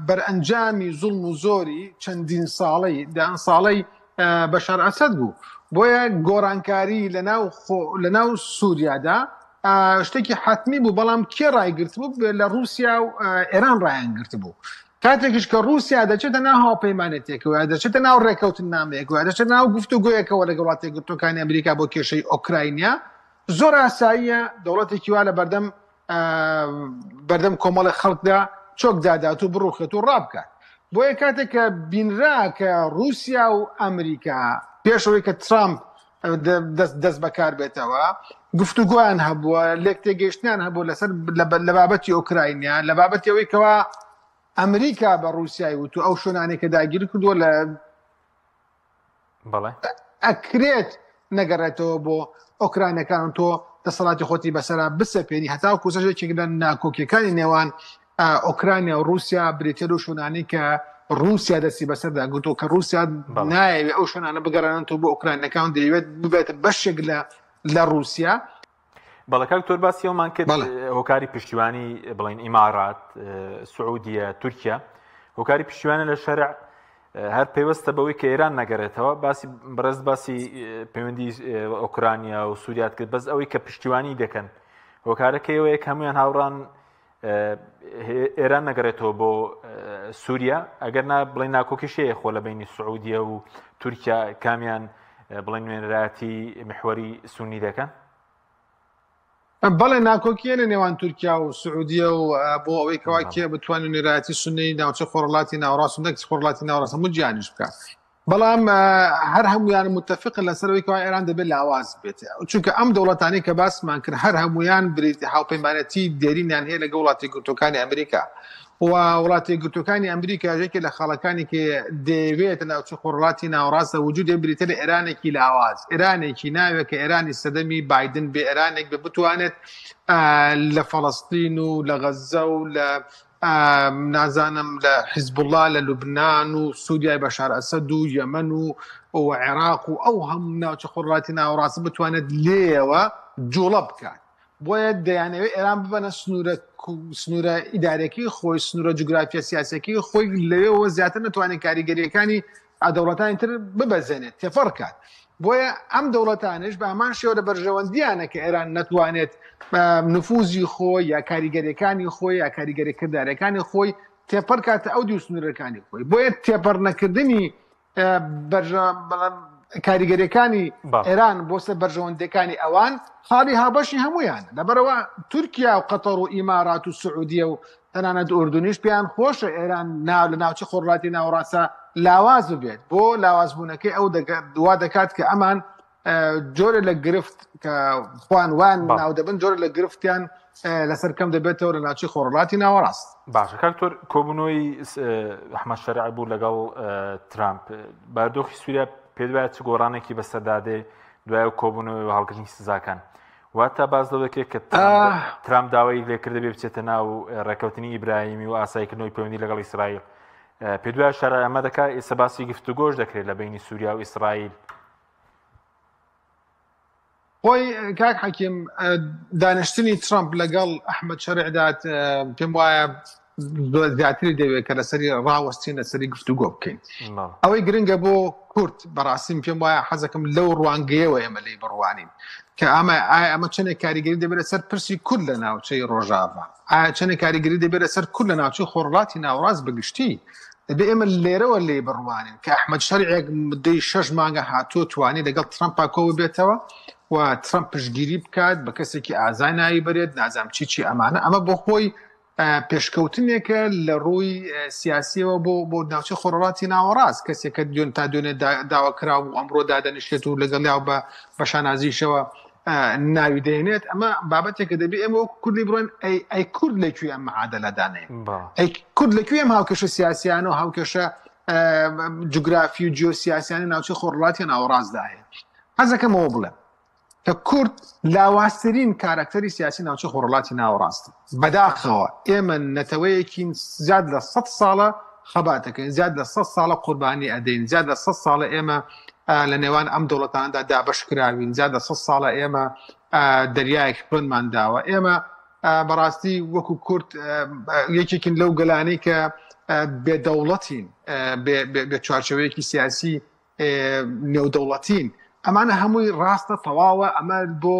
بەرئەنجامی زوڵم و زۆری چەندین ساڵەی دەیان ساڵەی بەشار ئەسەد بوو بۆیە گۆڕانکاری لە ناو سووریادا شتێکی حتمی بوو بەڵام کێ ڕایگرتبوو لە رووسیا و ئێران ڕایان گرتبوو کاتێکیش کە رووسیا دەچێتە ناو هاوپەیمانێتێکەوە دەچێتە ناو ڕێکەوتن نامەیەکەوە دەچێتە ناو گفتوگۆیەکەوە لەگەڵ وڵاتە یەکگرتووەکانی ئەمریکا بۆ کێشەی ئۆکراینیا زۆر ئاساییە دەوڵەتێکی وا لە بەردەم بەردەم کۆمەڵی خەڵکدا چۆک دادات و بڕوخێت و ڕابکات بۆیە کاتێک کە بینرا کە رووسیا و ئەمریکا پێشەوەی کە ترامپ دەست بەکار بێتەوە گفتوگۆیان هەبووە لێک تێگەیشتیان هەبوو لەسەر لە بابەتی ئۆکراینیا لە بابەتی ئەوەی کەوا ئەمریکا بە رووسای وتو ئەو شوێنانەی کە داگیر کردووە لە بەڵێ. ئەکرێت نەگەڕێتەوە بۆ ئۆکرانەکان و تۆ دەسەڵاتی خۆتی بەسەرا بسەپێنی هەتاوەکو ئێستاش یەکێک لە ناکۆکیەکانی نێوان ئۆکرانیا و رووسیا بریتە لەو شوێنانەی کە رووسیا دەستی بەسەردا گرتووە کە رووسیا نایەوێت ئەو شوێنانە بگەڕێنێتەوە بۆ ئۆکرانەکان دەیەوێت ببێتە بەشێک لە لە رووسیا. بەڵێ کاک تۆر باسی ئەومان کرد هۆکاری پشتیوانی بڵین ئیمارات سعودیە تورکیا هۆکاری پشتیوانە لە شەرع هەر پەیوەستە بەوەی کە ئێران نەگەڕێتەوە باسی بەڕێز باسی پەیوەندی ئۆکرانیا و سووریات کرد بەس ئەوەی کە پشتیوانی دەکەن هۆکارەکەی ئەوەیە کە هەمویان هاوڕان ئێران نەگەڕێتەوە بۆ سووریا ئەگەر نا بڵێ ناکۆکیش هەیە خۆ لە بینی سعودیە و تورکیا کامیان بڵێن نوێنەرایەتی محوەری سونی دەکەن؟ بەڵێ ناکۆکیە لە نێوان تورکیا و سعودیە و بۆ ئەوەی کەوا کێ بتوانێت نوێنەرایەتی سونەی ناوچە خۆڕڵاتی ناوەڕاست و نەک خۆڕڵاتی ناوەڕاست هەموو جیهانیش بکات بەڵام هەر هەمویان متفقن لەسەرەوەی کەوا ئێران دەبێت لاواز بێت چونکە ئەم دەوڵەتانی کە باسمان کرد هەر هەمویان بریت هاوپەیمانەتی دێرینیان هەیە لەگەڵ وڵاتی گرتوەکانی ئەمریکا و وڵاتی یەکگرتووەکانی ئەمریکا یەکێ لە خاڵەکانی کە دەیەوێت لە ناوچە خۆڕڵاتی ناوەڕاستە وجودێ بریتە لە ئێرانێکی لاواز ئێرانێکی ناوێ کە ئێرانی سەدەمی بایدن بێ ئێرانێک بێ بتوانێت لە فەڵەستین و لە غەززە و لە نازانم لە حیزبوڵڵا لە لوبناان و سووریای بەشار ئەسەد و یەمەن و و عێراق و ئەو هەموو ناوچە خۆڕڵاتی ناوەڕاست بتوانێت لێیەوە جوڵە بکات. بۆیە دەیانەوێت ئێران ببەنە سنوورە سنوورە ئیدارەکەی خۆی سنوورە جوگرافیە سیاسەکەی خۆی لەوێەوە زیاتر نتوانێت کاریگەریەکانی دەوڵەتانی تر ببەزێنێت تێپەڕ کات بۆیە ئەم دەوڵەتانش بە هەمان شێوە لە بەرژەوەندیانە کە ئێران نەتوانێت نفوزی خۆی یا کاریگەریەکانی خۆی یا کاریگەری کردارەکانی خۆی تێپەڕ کاتە ئەو دوو سنوورەکانی خۆی بۆیە تێپەڕ نەکردنی کاریگەریەکانی ئێران بۆ سەر بەرژەوەندەکانی ئەوان خاڵی هاوبەشی هەمویان لەبەرەوە تورکیا و قەتەر و ئیمارات و سعودیە و تەنانەت ئوردونیش پێیان خۆشە ئێران ناو لە ناوچە خۆڕاتی ناوەڕاستە لاواز بێت بۆ لاوازبوونەکەی ئەو دوا دەکات کە ئەمان جۆرە لە گرفت کە خوان وان ناو دەبن جۆرە لە گرفتیان لەسەر کەم دەبێتەوە لە ناوچەی خۆڕڵاتی ناوەڕاست. باشە کاکتۆر کۆبوونەوەی ئەحمەد شەرع بوو لەگەڵ ترامپ باردۆخی سووریا پێت وایە چ گۆڕانێکی بەسەردا دێ دوای ئەو کۆبوونەوەی و هەڵگرتنی سزاکان واتە باس لەوە دەکرێت کە ترامپ داوای لێکردە بێ بچێتە ناو ڕێککەوتنی ئیبراهیمی و ئاساییکردنەوەی پەیوەندی لەگەڵ ئیسرائیل پێت وایە شەرع ئەمە دەکات ئێستا باسی گفتوگۆش دەکرێت لە بینی سووریا و ئیسرائیل خۆی کاک حەکیم دانیشتنی ترامپ لەگەڵ ئەحمد شەرعدات پێم وایە زیاتری دەوێت کە لەسەری ڕاوەستین لەسەری گفتوگۆ بکەین ئەوەی گرنگە بۆ کورد بەڕاستیم پێم وایە حەزەکەم لەو ڕوانگەیەوە ئێمە لی بڕوانین کە ئەمە ئایا ئەمە چەندێک کاریگەری دەبێت لەسەر پرسی کورد لە ناوچەی ڕۆژاڤا ئایا چەندێک کاریگەری دەبێت لەسەر کورد لە ناوچەی خۆڕڵاتی ناوەڕاست بەگشتی دەبێ ئێمە لێرەوە لێی بڕوانین کە ئەحمەد شەرعێک مدەی شەش مانگە هاتووە توانی لەگەڵ ترەمپا کۆ ببێتەوە و ترەمپ پشتگیری بکات بە کەسێکی ئازای ناوی بەرێت نازانم چی چی ئەمانە ئەمە بۆ خۆی پێشکەوتنێکە لە ڕووی سیاسیەوە بۆ بۆ ناوچەی خۆڕڵاتی ناوەڕاست کەسێک کە دوێن تا دوێنێ داوا کراو و ئەمڕۆ دادەنیشێت و لەگەڵیا بە بە شانازیشەوە ناوی دەهێنێت ئەمە بابەتێکە دەبێ ئێمە وەکو کوردی بڕۆین ئەی ئەی کورد لە کوێ ئەم معادلەدانەیە ئەی کورد لە کوێ ئەم هاوکێشە سیاسیانە و هاوکێشە جوگرافی و جیۆسیاسیانی ناوچەی خۆڕڵاتی ناوەڕاستدا هەیە حەزەکەمەوە بڵێم کە کورد لاوازترین کارەکتەری سیاسی ناوچەی خۆڕڵاتی ناوەڕاست بەداخەوە ئێمە نەتەوەیەکین زیاد لە 100 ساڵە خەبات دەکەین زیاد لە 100 ساڵە قوربانی ئەدەین زیاد لە 100 ساڵە ئێمە لە نێوان ئەم دەوڵەتاندا دابەش کراوین زیاد لە 100 ساڵە ئێمە دەریایەک خوێنمان داوە ئێمە بەڕاستی وەکو کورد یەکێکین لەو گەلانەی کە بێدەوڵەتین بێ چوارچەوەیەکی سیاسی نێودەوڵەتین ئەمانە هەمووی ڕاستە تەواوە ئەمە بۆ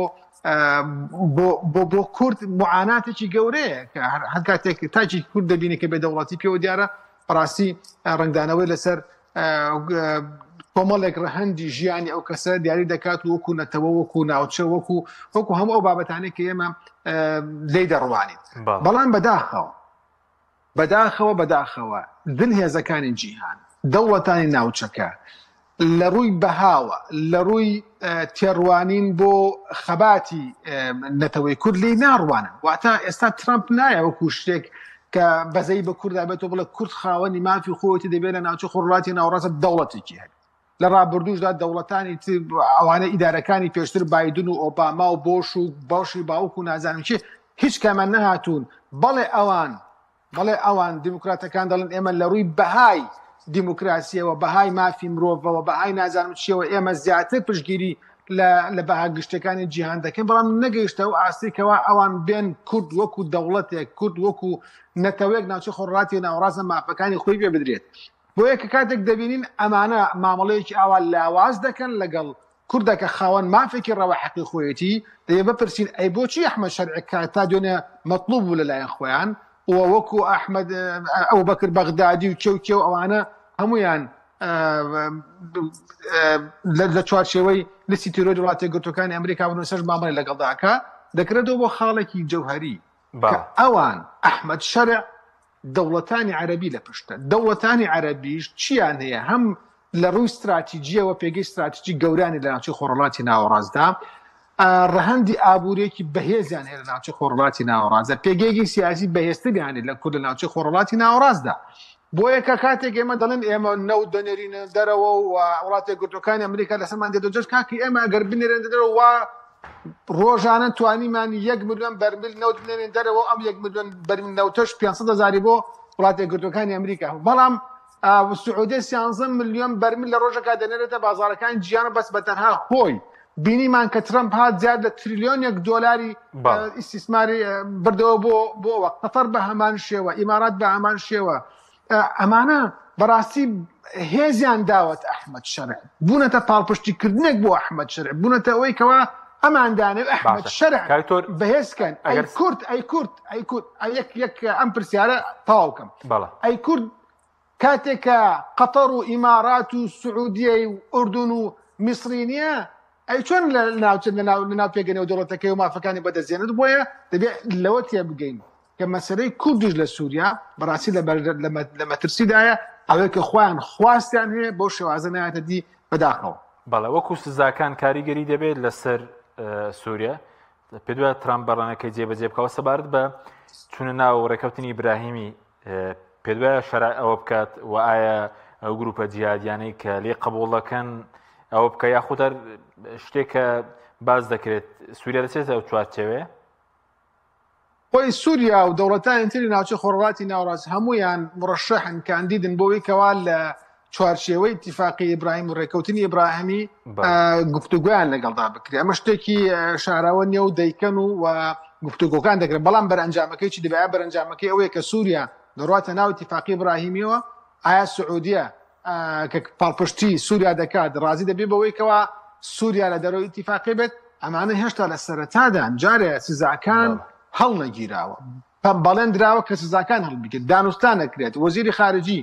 بۆ بۆ کورد معاناتێکی گەورەیە کە هەر کاتێک تاکی کورد دەبینی کە بێ دەوڵەتی پێوە دیارە بەڕاستی ڕنگدانەوەی لەسەر کۆمەڵێک ڕەهەندی ژیانی ئەو کەسە دیاری دەکات وەکو نەتەوە وەکو ناوچە وەکو وەکو هەموو ئەو بابەتانەی کە ئێمە لی دەڕوانین بەڵام بەداخەوە بەداخەوە بەداخەوە زلهێزەکانی جیهان، دەوڵەتانی ناوچەکە لە ڕووی بەهاوە، لە ڕووی تێڕوانین بۆ خەباتی نەتەوەی کورد لێی ناڕوانن. واتە ئێستا ترەمپ نایە وەکو شتێک کە بەزەیی بە کوردا بێتەوە بڵێ کورد خاوەنی مافی خۆیەتی دەبێت لە ناوچەی خۆرهەڵاتی ناوەڕاست دەوڵەتێکی هەبێت. لە ڕابردووشدا دەوڵەتانی تر ئەوانە ئیدارەکانی پێشتر بایدن و ئۆباما و بۆش و بۆشی باوک و نازانم چی هیچ کامان نەهاتوون بەڵێ ئەوان بەڵێ ئەوان دیموکراتەکان دەڵێن ئێمە لە ڕووی بەهای دیموکراسیەوە بەهای مافی مرۆڤەوە بەهای نازانم چیەوە ئێمە زیاتر پشتگیری لە لە بەها گشتەکانی جیهان دەکەن بەڵام نەگەیشتە ئەو ئاستی کەوا ئەوان بێن کورد وەکو دەوڵەتێک کورد وەکو نەتەوەیەک ناوچەی خۆڕاتی ناوەڕاستە مافەکانی خۆی پێ بدرێت بۆیە کە کاتێک دەبینین ئەمانە مامەڵەیەکی ئاوا لاواز دەکەن لەگەڵ کوردا کە خاوەن مافێکی ڕەوا حەقی خۆیەتی، دەبێ بپرسین ئەی بۆچی ئەحمەد شەرع کە تا دوێنێ مەتڵوب بوو لەلایەن خۆیان، و وەکو ئەحمەد ئەبوبەکر بەغدادی و کێ و کێ و ئەوانە هەمویان لە چوارچێوەی لیستی تیرۆری وڵاتە یەکگرتووەکانی ئەمریکا بن و سەر مامەڵەی لەگەڵدا ئەکا، دەکرێتەوە بۆ خاڵێکی جەوهەری کە ئەوان ئەحمەد شەرع دەوڵەتانی عەرەبی لە پشتە، دەوڵەتانی عەرەبیش چیان هەیە هەم لە ڕووی ستراتیجیەوە پێگەی ستراتیجی گەورانی لە ناوچەی خۆڕڵاتی ناوەڕاستدا، ڕەهەندی ئابووریەکی بەهێزیان هەیە لە ناوچەی خۆڕڵاتی ناوەڕاستدا، پێگەیەکی سیاسی بەهێزتریان هەیە لە کورد لە ناوچەی خۆڕڵاتی ناوەڕاستدا. بۆیە کە کاتێک ئێمە دەڵێن ئێمە نەوت دەنێرینە دەرەوە و وڵاتە یەکگرتووەکانی ئەمریکا لەسەرمان دێتە جەژ، کاکی ئێمە ئەگەر بنێرێنە دەرەوە وا ڕۆژانە توانیمان یەک ملیۆن بەرمیل نەوت بنێرین دەرەوە، ئەم یەک ملیۆن بەرمیل نەوتەش 500 هەزاری بۆ وڵاتە یەکگرتووەکانی ئەمریکا، بەڵام سعودیە 13 ملیۆن بەرمیل لە ڕۆژەکە دەنێرێتە بازاڕەکانی جیهان و بەس بە تەنها خۆی بینیمان کە ترەمپ هات زیاد لە تریلیۆنێک دۆلاری ئیستیسماری بردەوە بۆ بۆ ئەوە قەتەر بە هەمان شێوە ئیمارات بە هەمان شێوە ئەمانە بەڕاستی هێزیان داوەت ئەحمەد شەرع بوونەتە پاڵپشتیکردنێک بۆ ئەحمەد شەرع بوونەتە ئەوەی کەوا ئەماندانێ ئەحمەد شەرع بەهێزکەن ئەگەر کورد ئەی کورد ئەی کورد یەک یەک ئەم پرسیارە تەواوکەم ئەی کورد کاتێک کە قەتەر و ئیمارات و سعودیەی و ئوردون و میسری نییە ئەی چۆن لە ناوچە لە ناو لە ناو پێگە نێودەوڵەتەکەی و مافەکانی بەدەست دێنێت بۆیە دەبێت لەوە تێبگەین کە مەسەلەی کوردیش لە سووریا بەڕاستی لە لە مەترسیدایە ئەوەی کە خۆیان خواستیان هەیە بەو شێوازە نایەتە دی بەداخەوە. بەڵێ وەکو سزاکان کاریگەری دەبێت لەسەر سووریا پێت وایە ترامپ بەڵێنەکەی جێبەجێ بکەوە سەبارەت بە چوونە ناو ڕێکەوتنی ئیبراهیمی پێت وایە شەرع ئەوە بکات و ئایا ئەو گروپە جیهادیانەی کە لێ قبوڵ دەکەن ئەوە بکە یاخود هەر شتێک کە باس دەکرێت سووریا دەچێتە ئەو چوارچێوەیە؟ خۆی سووریا و دەوڵەتانی تری ناوچەی خۆرهەڵاتی ناوەڕاست هەموویان مڕەشەحن، کاندیدن بۆ ئەوەی کەوا لە چوارچێوەی ئیتیفاقی ئیبراهیم و ڕێککەوتنی ئیبراهیمی گفتوگۆیان لەگەڵدا بکرێت. ئەمە شتێکی شاراوە نییە و دەیکەن و گفتوگۆکان دەکرێن، بەڵام بەرئەنجامەکەی چی دەبێت؟ ئایا بەرئەنجامەکەی ئەوەیە کە سووریا دەڕواتە ناو ئیتیفاقی ئیبراهیمیەوە؟ ئایا سعودیە کە پاڵپشتی سووریا دەکات ڕازی دەبێت بەوەی کەوا سووریا لە دەرەوەی ئیتیفاقی بێت؟ ئەمانە هێشتا لە سەرەتادان، جارێ سزاکان هەڵنەگیراوە، بەڵێن دراوە کە سزاکان هەڵبگیرێت، دانوستان نەکرێت، وەزیری خارجی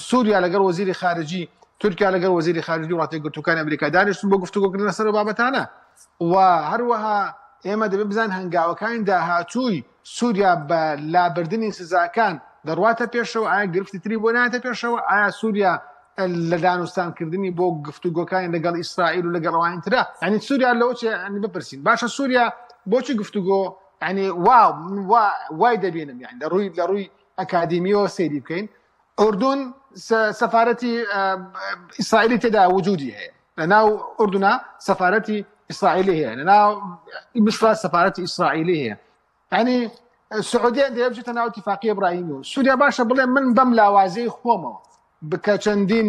سووریا لەگەڵ وەزیری خارجی تورکیا لەگەڵ وەزیری خارجی وڵاتە یەکگرتووەکانی ئەمریکا دانیشتون بۆ گفتوگۆکردن لەسەر ئەو بابەتانە و هەروەها ئێمە دەبێت بزانین هەنگاوەکانی داهاتووی سووریا بە لابردنی سزاکان دەڕواتە پێشەوە، ئایا گرفتی تری بۆ نایەتە پێشەوە، ئایا سووریا لە دانوستانکردنی بۆ گفتوگۆکانی لەگەڵ ئیسرائیل و لەگەڵ ئەوانی ترە یعنی سووریا لەوە چێ یعنی بپرسین باشە سووریا بۆچی گفتوگۆ یعنی وا وا وای دەبینم یعنی لە ڕووی لە ڕووی ئەکادیمیەوە سەیری بکەین ئوردون سەفارەتی ئیسرائیلی تێدا وجودی هەیە لە ناو ئوردونا سەفارەتی ئیسرائیلی هەیە لە ناو میسرا سەفارەتی ئیسرائیلی هەیە ینی سعودیان دەیە بچێتە ناو اتفاقی ئیبراهیمی و سووریا باشە بڵێ من بەم لاوازەی خۆمەوە بکە چەندین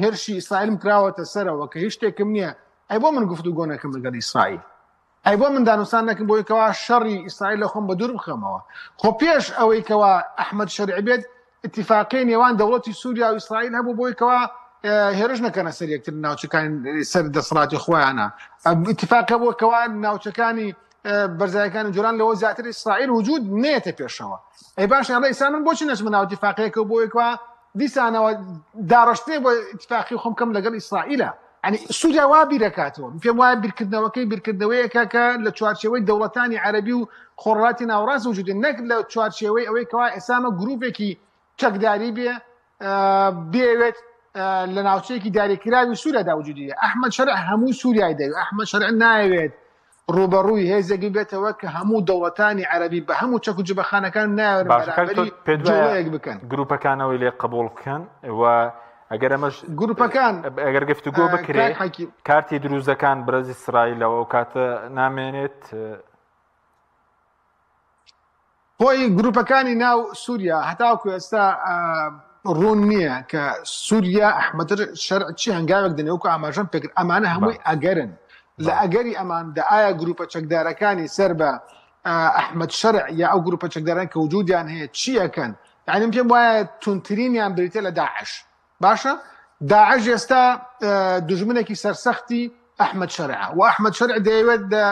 هێرشی ئیسرائیلم کراوەتە سەرەوە کە هیچ شتێکم نییە ئەی بۆ من گفتوگۆ نەکەم لەگەڵ ئیسرائیل ئەی بۆ من دانوستان نەکەم بۆی کەوا شەڕی ئیسرائیل لە خۆم بە دوور بخەمەوە خۆ پێش ئەوەی کەوا ئەحمەد شەرع بێت اتفاقی نێوان دەوڵەتی سووریا و ئیسرائیل هەبوو بۆی کەوا هێرش نەکەنە سەر یەکتر ناوچەکانی سەر دەسەڵاتی خۆیانە اتفاق هەبوو کەوا ناوچەکانی بەرزایەکانی جۆران لەوە زیاتر ئیسرائیل وجود نێتە پێشەوە ئەی باش ئەڵێ ئیسا من بۆچی نەچمە ناو اتفاقیەکە بۆ یەکوا دیسانەوە داڕشتنێ بۆ اتفاقی خۆم کەم لەگەڵ ئیسرائیلە یعنی سووریا وا بیرەکاتەوە پێم وایە بیرکردنەوەکەی بیرکردنەوەیەکە کە لە چوارچێوەی دەوڵەتانی عەرەبی و خۆڕاتی ناوەڕاست وجودی نەک لە چوارچێوەی ئەوەی کەوا ئێسامە گروپێکی چەکداری بێ بێوێت لە ناوچەیەکی دیاریکراوی سووریادا وجودی هەیە ئەحمەد شەرع هەموو سووریای دەوێت ئەحمەد شەرع نایەوێت ڕووبەڕووی هێزێک ببێتەوە کە هەموو دەوڵەتانی عەرەبی بە هەموو چەک و جبەخانەکان نایەوێت باشە کاک بەرامبەری تۆ پێت وایە جوڵەیەک بکەن. گروپەکانەوەی لێ قبوڵ بکەن و ئەگەر ئەمەش گروپەکان ئەگەر گفتوگۆ بکرێ کاک حەکیم کارتی دروزەکان بەرز ئیسرائیلەوە ئەو کاتە نامێنێت. خۆی گروپەکانی ناو سووریا هەتاوەکو ئێستا ڕوون نییە کە سووریا ئەحمەد شەرع چی هەنگاوێک دەنێ وەکو ئاماژەم پێکرد ئەمانە هەمووی ئەگەرن لە ئەگەری ئەماندا ئایا گروپە چەکدارەکانی سەر بە ئەحمەد شەرع یا ئەو گروپە چەکداران کە وجودیان هەیە چی ئەکەن یعنی پێم وایە توندترینیان بریتە لە داعش باشە داعش ئێستا دوژمنێکی سەرسەختی ئەحمەد شەرعە و ئەحمەد شەرع دەیەوێت لە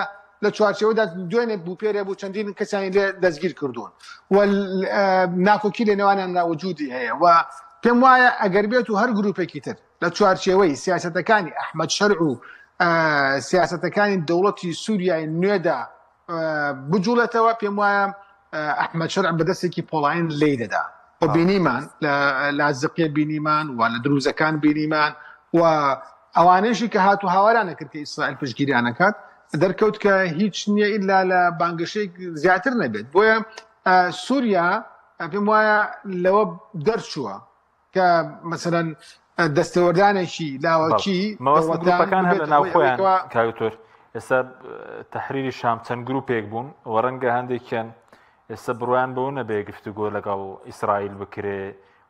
لە چوارچێوەدا دوێنێ بوو پێرێ بوو چەندین کەسانی لێ دەستگیر کردوون و ناکۆکی لە نێوانیاندا وجودی هەیە و پێم وایە ئەگەر بێت و هەر گروپێکی تر لە چوارچێوەی سیاسەتەکانی ئەحمەد شەرع و سیاسەتەکانی دەوڵەتی سووریای نوێدا بجوڵێتەوە پێم وایە ئەحمەد شەرع بە دەستێکی پۆڵاین لێی دەدا و بینیمان لە لازقیە بینیمان و لە دروزەکان بینیمان و ئەوانەیشی کە هات و هاوارانە کرد کە ئیسرائیل پشتگیریانەکات دەرکەوت کە هیچ نییە ئیلا لە بانگەشەی زیاتر نەبێت بۆیە سووریا پێم وایە لەوە دەرچووە کە مەسەلەن دەستێوەردانێکی لاوەکی گروپەکان هەر لە ناوخۆیان کاکتۆر ئێستا تەحریری شام چەند گروپێک بوون و ڕەنگە هەندێکیان ئێستا بڕوایان بەوە نەبێ گفتوگۆ لەگەڵ ئیسرائیل بکرێ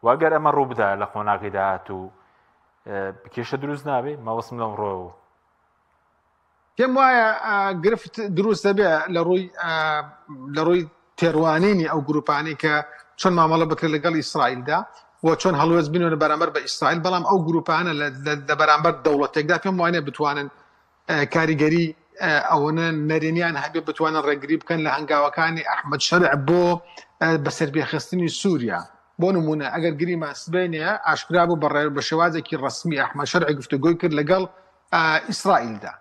واگەر ئەمە ڕووبدا لە قۆناغی داهاتوو کێشە دروست نابێ مەوەسم لەم ڕۆوە پێم وایە گرفت دروست دەبێ لە ڕووی لە ڕووی تێڕوانینی ئەو گروپانەی کە چۆن مامەڵە بکرێت لەگەڵ ئیسرائیلدا و چۆن هەڵوێست بنێنە بەرامبەر بە ئیسرائیل بەڵام ئەو گروپانە لە بەرامبەر دەوڵەتێکدا پێم وانە بتوانن کاریگەری ئەوەنە نەرێنیان هەبێ بتوانن ڕێگری بکەن لە هەنگاوەکانی ئەحمەد شەرع بۆ بەسەرپێخستنی سووریا بۆ نمونە ئەگەر گریمان سبەینێ ئاشکرا بوو بە شێوازێکی ڕەسمی ئەحمەد شەرع گفتوگۆی کرد لەگەڵ ئیسرائیلدا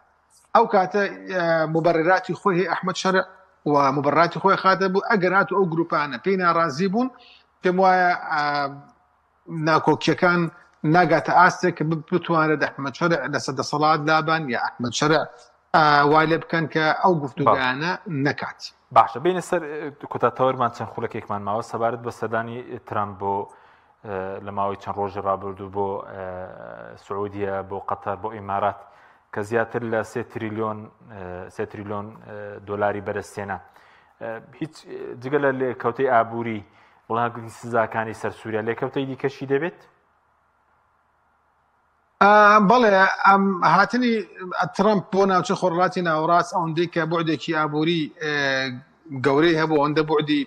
ئەو کاتە مبرراتی خۆی هەیە ئەحمد شەرع و مبرراتی خۆی خاتە بوو ئەگەر هات و ئەو گروپانە پێی ناڕازی بوون پێم وایە ناکۆکیەکان ناگاتە ئاستێک کە بتوانێت ئەحمد شەرع لەسەر دەسەڵات لابان یا ئەحمد شەرع وای لێ بکەن کە ئەو گفتوگانە نەکات. باشە بینە سەر کۆتا تەوەرمان چەند خولەکێکمان ماوە سەبارەت بە سەردانی ترامپ بۆ لە ماوەی چەند ڕۆژی ڕابردوو بۆ سعودیە بۆ قەتەر بۆ ئیمارات کە زیاتر لە سێ تریلیۆن سێ تریلیۆن دۆلاری بەرەستێنە هیچ جگە لە لێکەوتەی ئابووری وڵاگرتنی سزاکانی سەر سووریا لێکەوتەی دیکەشی دەبێت؟ بەڵێ ئەم هاتنی ترەمپ بۆ ناوچە خۆڕڵاتی ناوەڕاست ئەوەندەی کە بودێکی ئابووری گەورەی هەبوو ئەوەندە بودی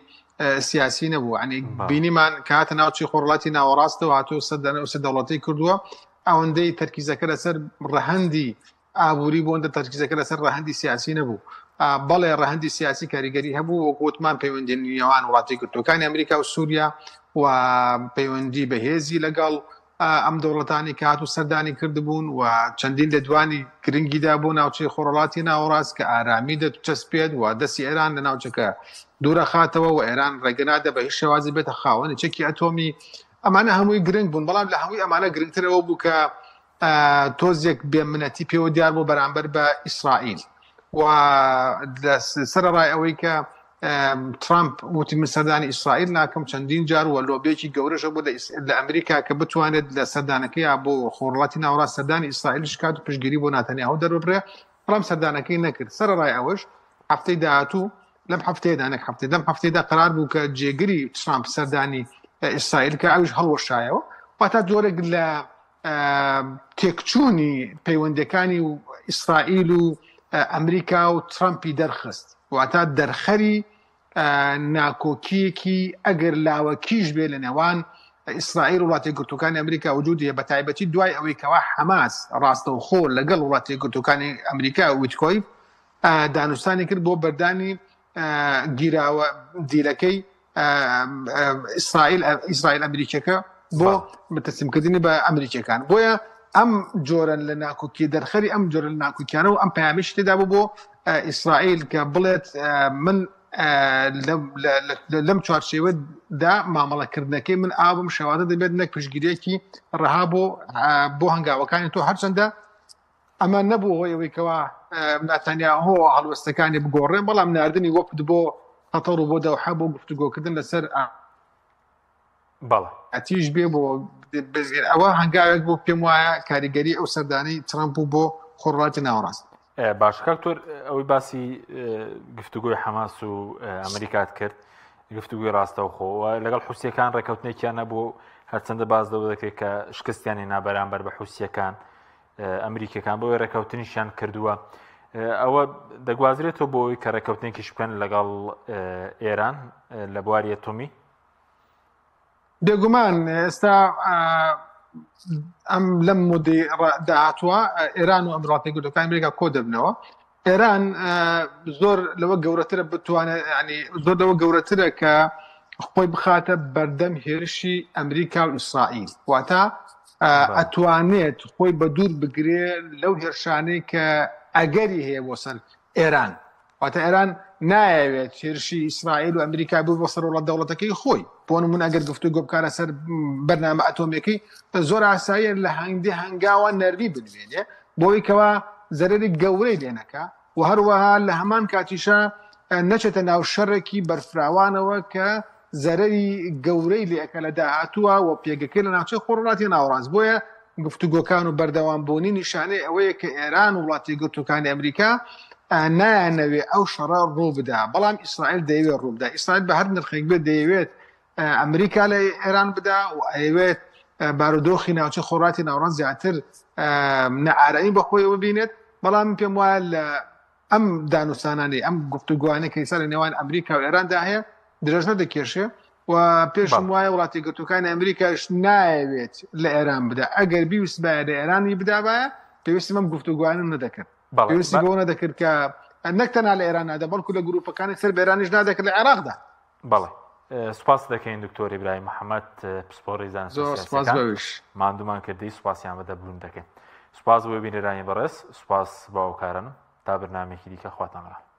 سیاسی نەبوو ینی بینیمان کە هاتە ناوچەی خۆڕڵاتی ناوەڕاستەوە هاتوو سەردانە ئەو سەر دەوڵەتی کردووە ئەوەندەی تەرکیزەکە لەسەر ڕەهەندی ئابووری بۆ ئەوەندە تەرکیزەکە لەسەر ڕەهەندی سیاسی نەبوو بەڵێ ڕەهەندی سیاسی کاریگەری هەبوو وەک وتمان پەیوەندی نێوان وڵاتی گرتوەکانی ئەمریکا و سووریا و پەیوەندی بەهێزی لەگەڵ ئەم دەوڵەتانی کە هات و سەردانی کردبوون و چەندین لێدوانی گرنگیدا بۆ ناوچەی خۆڕڵاتی ناوەڕاست کە ئارامی دەچەسپێت و دەستی ئێران لە ناوچەکە دوورەخاتەوە و ئێران ڕێگەنادە بە هیچ شێوازی بێتە خاوەنی چەکی ئەتۆمی ئەمانە هەمووی گرنگ بوون بەڵام لە هەمووی ئەمانە گرنگترەوە بوو کە تۆزێک بێ منەتی پێوە دیار بوو بەرامبەر بە ئیسرائیل و سەرەڕای ئەوەی کە ترامپ وتی من سەردانی ئیسرائیل ناکەم چەندین جار و لۆبیەکی گەورەشە بۆ لە ئەمریکا کە بتوانێت لە سەردانەکەی بۆ خۆڕڵاتی ناوەڕاست سەردانی ئیسرائیل شکات و پشتگیری بۆ ناتەنیاهۆ دەرببڕێ بەڵام سەردانەکەی نەکرد سەرەڕای ئەوەش هەفتەی داهاتوو لەم هەفتەیەدا نەک هەفتەی لەم هەفتەیەدا قرار بوو کە جێگری ترامپ سەردانی ئیسرائیل کە ئەویش هەڵوەشایەوە واتا جۆرێک لە تێکچوونی پەیوەندەکانی و ئیسرائیل و ئەمریکا و ترامپی دەرخست واتا دەرخەری ناکۆکیەکی ئەگەر لاوەکیش بێ لە نێوان ئیسرائیل وڵاتی گرتوەکانی ئەمریکا وجودی بە تایبەتی دوای ئەوەی کەوا حەماس ڕاستەوخۆ لەگەڵ وڵاتی گرتوەکانی ئەمریکا ویتکۆی دانوستانی کرد بۆ بەردانی گیراوە دیلەکەی ئیسرائیل ئیسرائیل ئەمریکیەکە بۆ تەسلیمکردنی بە ئەمریکیەکان بۆیە ئەم جۆرە لە ناکۆکی دەرخەری ئەم جۆرە لە ناکۆکیانە و ئەم پەیامیش تێدا بوو بۆ ئیسرائیل کە بڵێت من لەم چوارچێوەدا مامەڵەکردنەکەی من ئابم شێوازە دەبێت نەک پشگیرێکی ڕەها بۆ بۆ هەنگاوەکانی تۆ هەرچەندە ئەمە نەبوو هۆی ئەوەی کەوا ناتانیاهۆ هەڵوێستەکانی بگۆڕێ بەڵام ناردنی وەفد بۆ قەتەر و بۆ دەوحە بۆ گفتوگۆکردن لەسەر بەڵێ ئەتیش بێ بۆ بزگێن ئەوە هەنگاوێک بۆ پێم وایە کاریگەری ئەو سەردانەی ترامپ بوو بۆ خۆڕاتی ناوەڕاست. باش کاک تۆر ئەوەی باسی گفتوگۆی حەماس و ئەمریکات کرد گفتوگوی ڕاستەوخۆ و لەگەڵ حوسیەکان ڕێککەوتنێکیان نەبوو هەرچەندە باز لەوە دەکرێت کە شکستیان هێنا بەرامبەر بە حوسیەکان ئەمریکیەکان بۆیە ڕێککەوتنیشیان کردووە ئەوە دەگوازرێتەوە بۆ ئەوەی کە ڕێککەوتنێکیش بکەن لەگەڵ ئێران لە بواری ئەتۆمی بێگومان ئێستا ئەم لەم مدەی داهاتوە ئێران و ئەمراتی گردەکان ئەمریکا کۆ دەبنەوە. ئێران زۆر لەوە گەورەترە بتوانێت ینی زۆر لەوە گەورەترە کە خۆی بخاتە بەردەم هێرشی ئەمریکا و ئیسرائیل واتە ئەتوانێت خۆی بە دوور بگرێ لەو هێرشانەی کە ئەگەری هەیە بۆ سەر ئێران واتە ئێران نایەوێت هێرشی ئیسرائیل و ئەمریکا بوو بۆ سەر وڵات دەوڵەتەکەی خۆی بۆ نمونە ئەگەر گفتوگۆ بکارە سەر بەرنامە ئەتۆمیەکەی زۆر ئاساییە لە هەندێ هەنگاوە نەرمی بنوێنێ بۆی کەوا زەرەری گەورەی لێ نەکا و هەروەها لە هەمان کاتیشا نەچێتە ناو شەڕێکی بەرفراوانەوە کە زەرەری گەورەی لێ ئەکا لە داهاتووە و پێگەکەی لە ناوچەی خۆرهەڵاتی ناوەڕاست بۆیە گفتوگۆکان و بەردەوامبوونی نیشانەی ئەوەیە کە ئێران و وڵاتە یەکگرتووەکانی ئەمریکا نایانەوێ ئەو شەڕە ڕووبدا بەڵام ئیسرائیل دەیەوێت ڕووبدا ئیسرائیل بە هەر نرخێک بێت دەیەوێت ئەمریکا لە ئێران بدا و ئەیەوێت بارودۆخی ناوچە خۆراتی ناوەڕاست زیاتر نائارامی بەخۆیەوە ببینێت بەڵام من پێم وایە لە ئەم دانوستانانەی ئەم گفتوگوانەی کە ئێستا لە نێوان ئەمریکا و ئێراندا هەیە درێژە دەکێشێ و پێشم وایە وڵاتی گرتوەکانی ئەمریکاش نایەوێت لە ئێران بدا ئەگەر بیویستبایە لە ئێرانی بدابایە پێویستی بەم گفتوگوانە نەدەکرد پێویستی بەوە نەدەکرد کە نەک تەنها لە ئێران نادا بەڵکو لە گروپەکانی سەر بە ئێرانیش نادەکرد لە عێراقدا بەڵێ سوپاس دەکەین دکتۆر ئیبراهیم محەممەد پسپۆڕی زانست ماندومان کردی سوپاسیان بە دەبوون دەکەین سوپاس بۆ بینەرانی بەڕێز سوپاس باوکارن تا بەرنمێکی دیکە خواتان لەگەڵ.